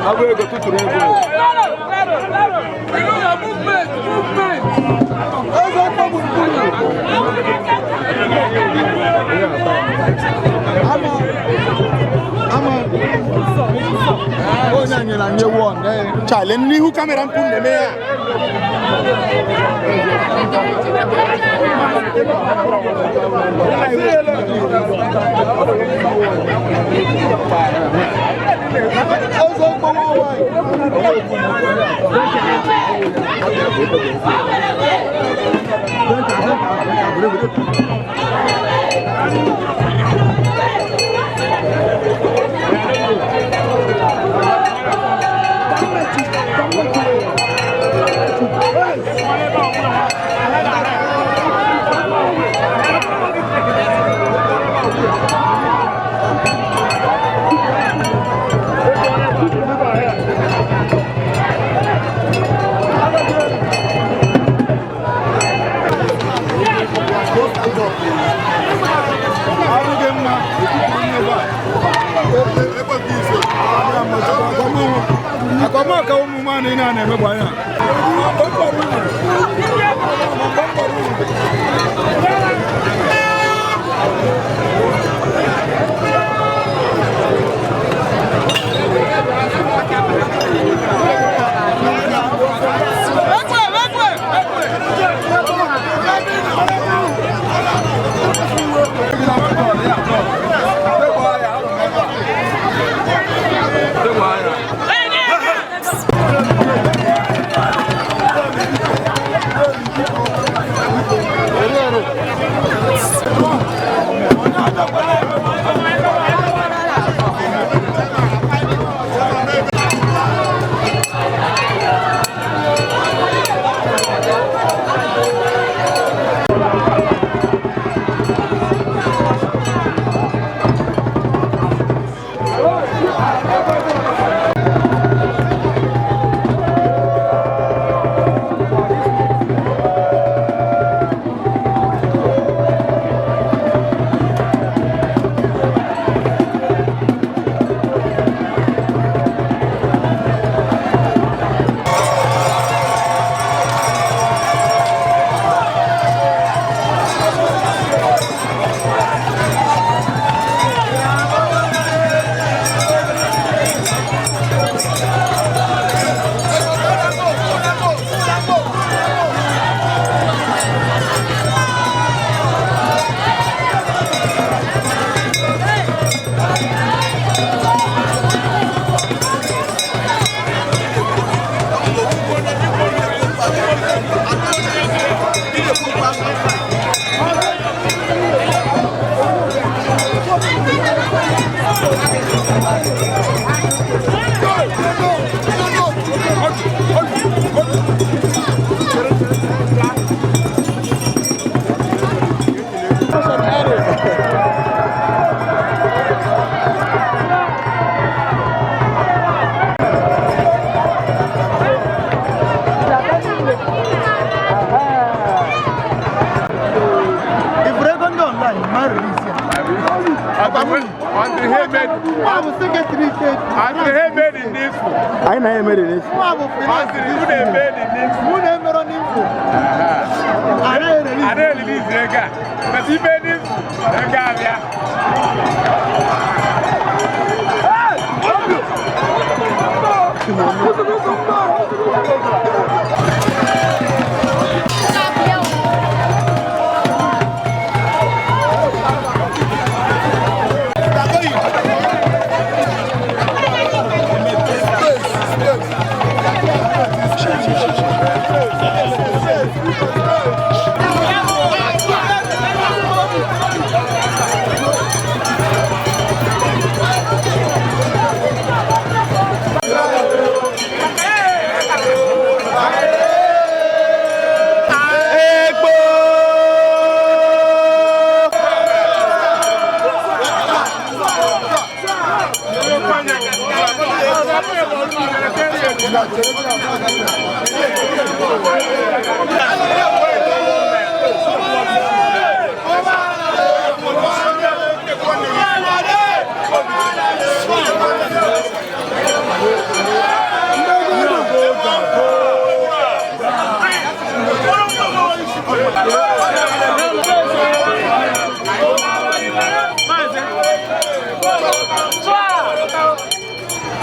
Abụ ego tụtụrụ ego. Onye a nyere anyị ewu ọ chale n'ihu kamera mpụ na-eme ya. Akwamaka ụmụ nwaanyị na-emegbu anya. Anyị na-emere n'efu.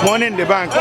Money in the bank.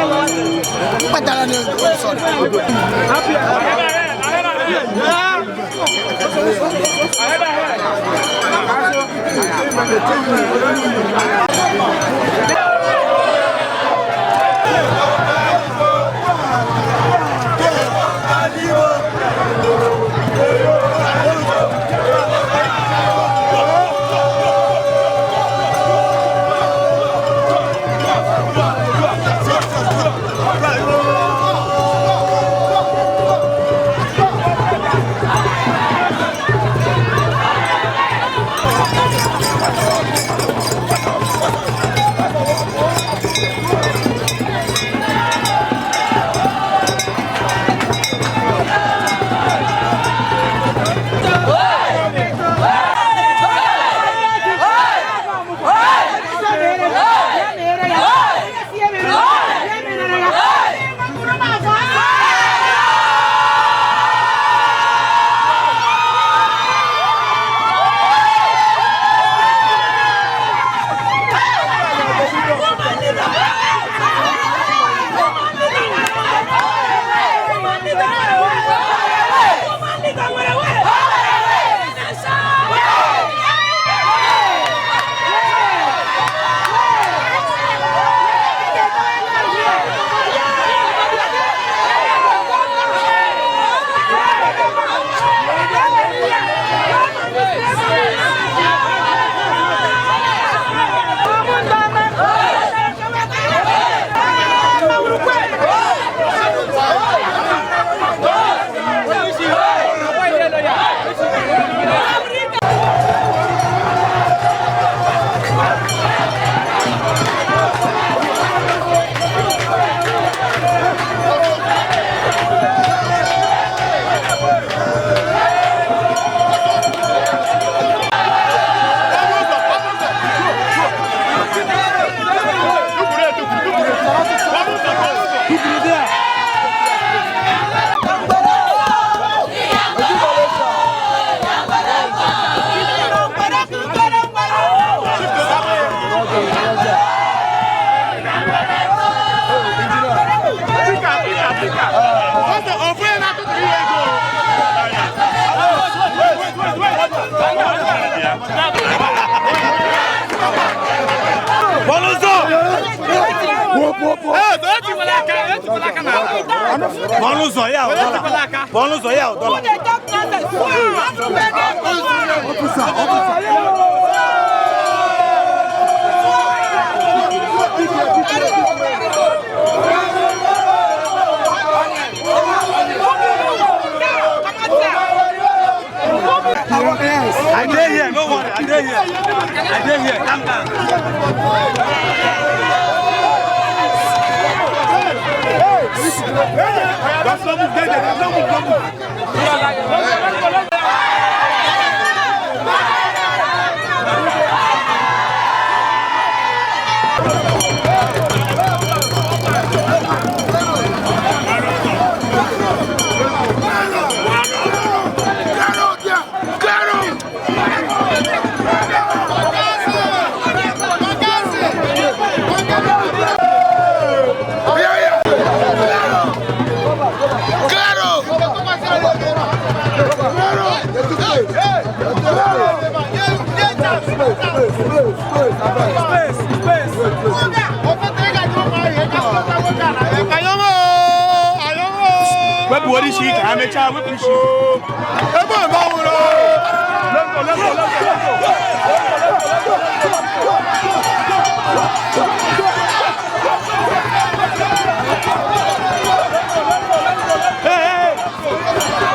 dey here. I dey here. Calm down. Just don't move, don't move, don't move. Let's go, let's go. Wepụ isi ka ha mechaa wepụ isi. Ebe ọ nwụrụ. Let's go, let's go, let's go. Hey, hey.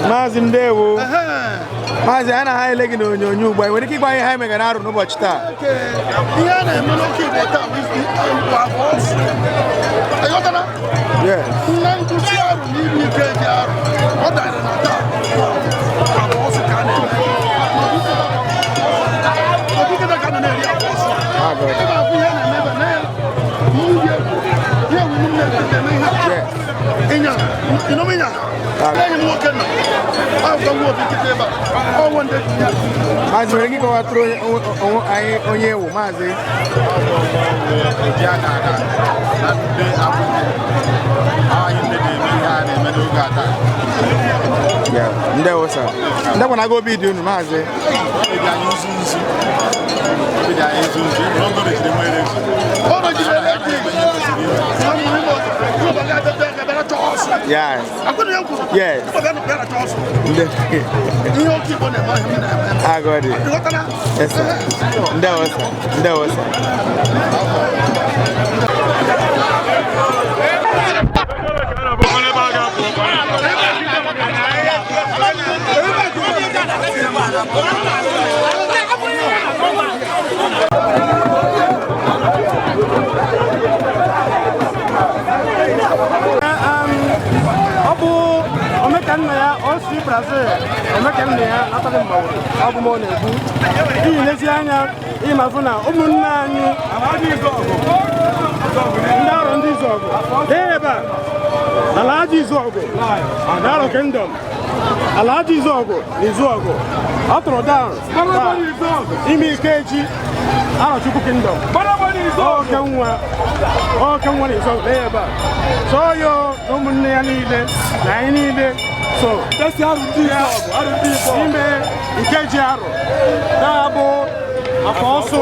Maazị Ndewo. Maazị, a na-aha ele gị n'onyonyo ugbu a. Nwere ike ịgwa anyị ihe anyị megara arụ n'ụbọchị taa? Ihe a na-eme n'oke Igbo taa bụ afọ ọsụ. Ịghọtara? Nna nkwụsị arụ na iri ike ji arụ, ọ dara na taa. Afọ ọsụ ka a na-eme. Obi nkịta ka a na-eri afọ ọsụ. Ebe afọ ihe na-eme ebe na ya. Ihe ewu m na-eme ihe. Ịnya, ịnọm ịnya. Enyi m nwoke nọ. Maazị, nwere ike ịkọwatụrụ anyị onye ewu, maazị? Ndewo sir. Ndekwa na obi dị unu, maazị? Yes. Yes. Ihe oke Igbo na-eme ọhịa m na-eme. Agodi. Ịghọtala? Yes, sir. Ndewo, sir. Ndewo, sir. Ọ bụ omekanna ya o si Brazil, omekanna ya ataghị mmanwụ ọ bụ m ọ na-ekwu iji lezi anya ịmafụ na ụmụnne anyị ndị ọrụ ndị Izuogu dee ebe a Alhaji Izuogu na Aro Kingdom, Alhaji Izuogu na Izuogu ọ tụrụ down taa ime Ikeji Arochukwu Kingdom, oke nwa oke nwa na Izuogu dee ebe a so yo na ụmụnne ya niile na anyị niile so ime Ikeji Aro na-abụ afọ ọsụ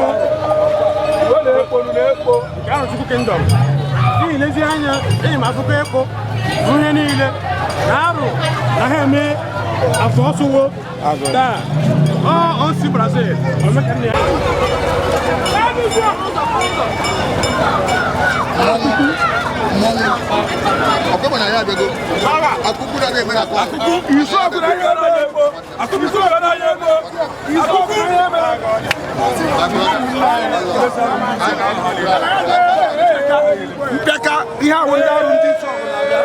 nke Arochukwu Kingdom n'ihi lezi anya enyi m akụkọ ịkpụ ihe niile na arụ na ha eme afọ ọsụwo taa ọ si Brazil omekanna ya. Ọkọ na ya abịago. Akụkụ na na-eme na akụ. Izuogu na ihe eme na-egbo. Izuogu na ihe eme. Izuogu na ihe eme. Mpịaka ihe ahụ ndị ọrụ ndị Izuogu na-abịa.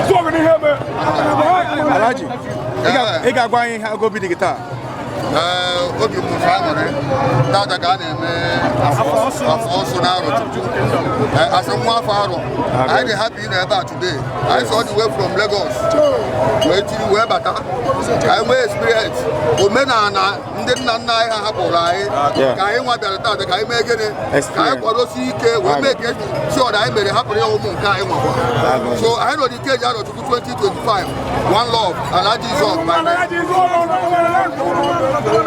Izuogu na ihe eme. Alhaji, ị ga-agwa anyị ihe obi dị gị taa? Ee, obi m ụtọ aṅụrị tata ka a na-eme afọ ọsụ na Arochukwu. Asị nwa afọ Aro, anyị dị happy ịnọ ebe a today. Anyị so all the way from Lagos wee tiri wee bata ka anyị nwee experience omenala ndị nna nna anyị ha hapụrụ anyị ka anyị nwa bịara tata ka anyị mee gịnị ka anyị kwadosi ike wee mee ka si ọda anyị mere hapụrụ ya ụmụ nke anyị nwakwa. So anyị nọ n'Ikeji Arochukwu 2025. One love, Alhaji Izuogu my name. Thank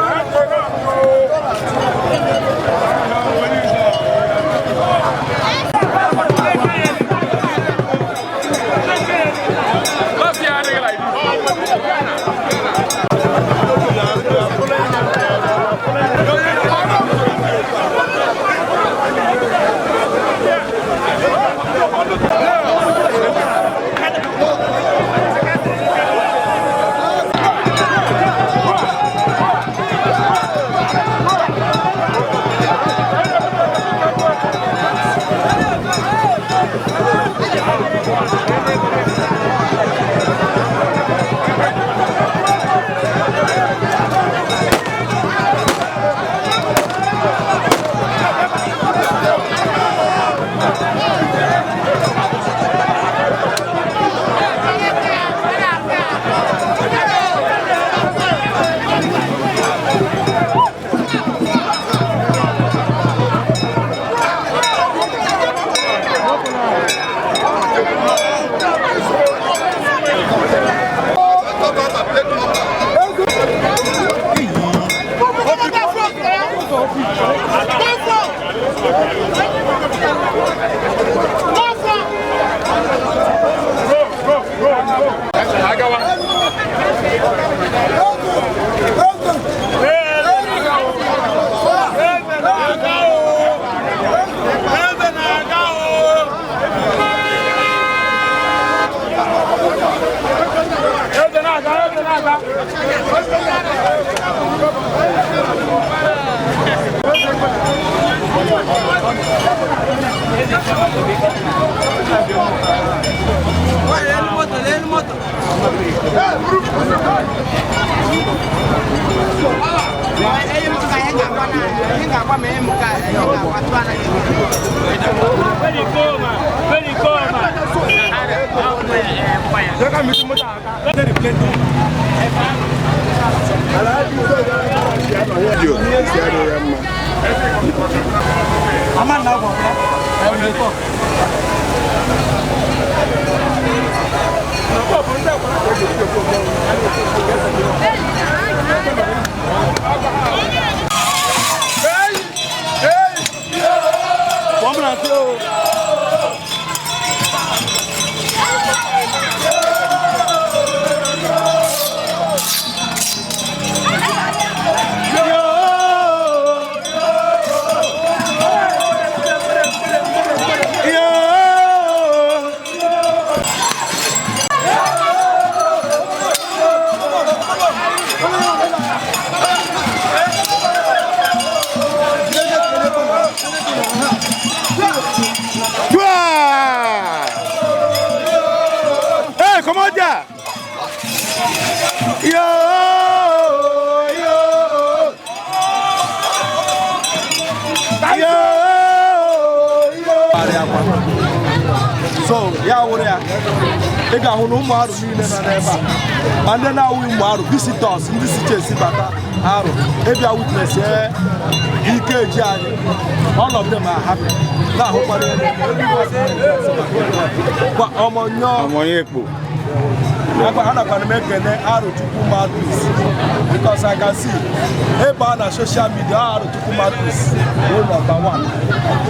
you. na-asị o. Twa! Hey, come on, there! Yo! Yo! Yo! Yo! So ya wụrụ ya, ị ga-ahụ na ụmụ Arụ niile nọ n'ebe a, ma ndị na-awụghị ụmụ Arụ, visitors, ndị si chesi bata Arụ ịbịa witness ike ji anyị, all of them are happy na-ahụkwara kwa ọmọ nyọọ. Ọmọ yẹn ekpo. Anakwana m ekene Arọchukwu Mouthpiece because I can see ebe a na social media, Arọchukwu Mouthpiece bụ number one,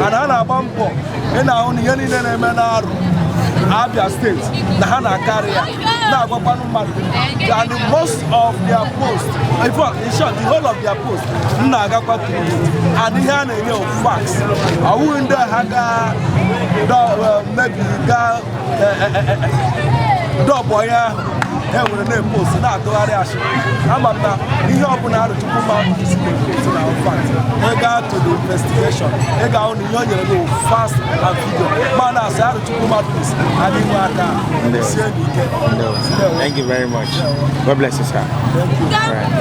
and ha na-agba mbọ ị na-ahụ na ihe niile na-eme n'Arụ Abia Steeti na ha na-akarị ya na-agwakwanụ mmadụ. And most of their posts, in fact, in short, the whole of their post, m na-agakwa through it, and ihe a na-enye bụ facts. Ọwụghị ndị ha gaa maybe gaa dọbụ ya ahụ e nwere na-epost na-atụgharị ashị. Ama m na ihe ọbụla Arọchukwu Mouthpiece na-epost na fact. Ị gaa to the investigation, ị ga-ahụ na ihe o nyere gị bụ fast and video. Ma na-asị Arọchukwu Mouthpiece adịghị nwe aka sie n'ike. Thank you very much. God bless you, sir. Thank you. All right.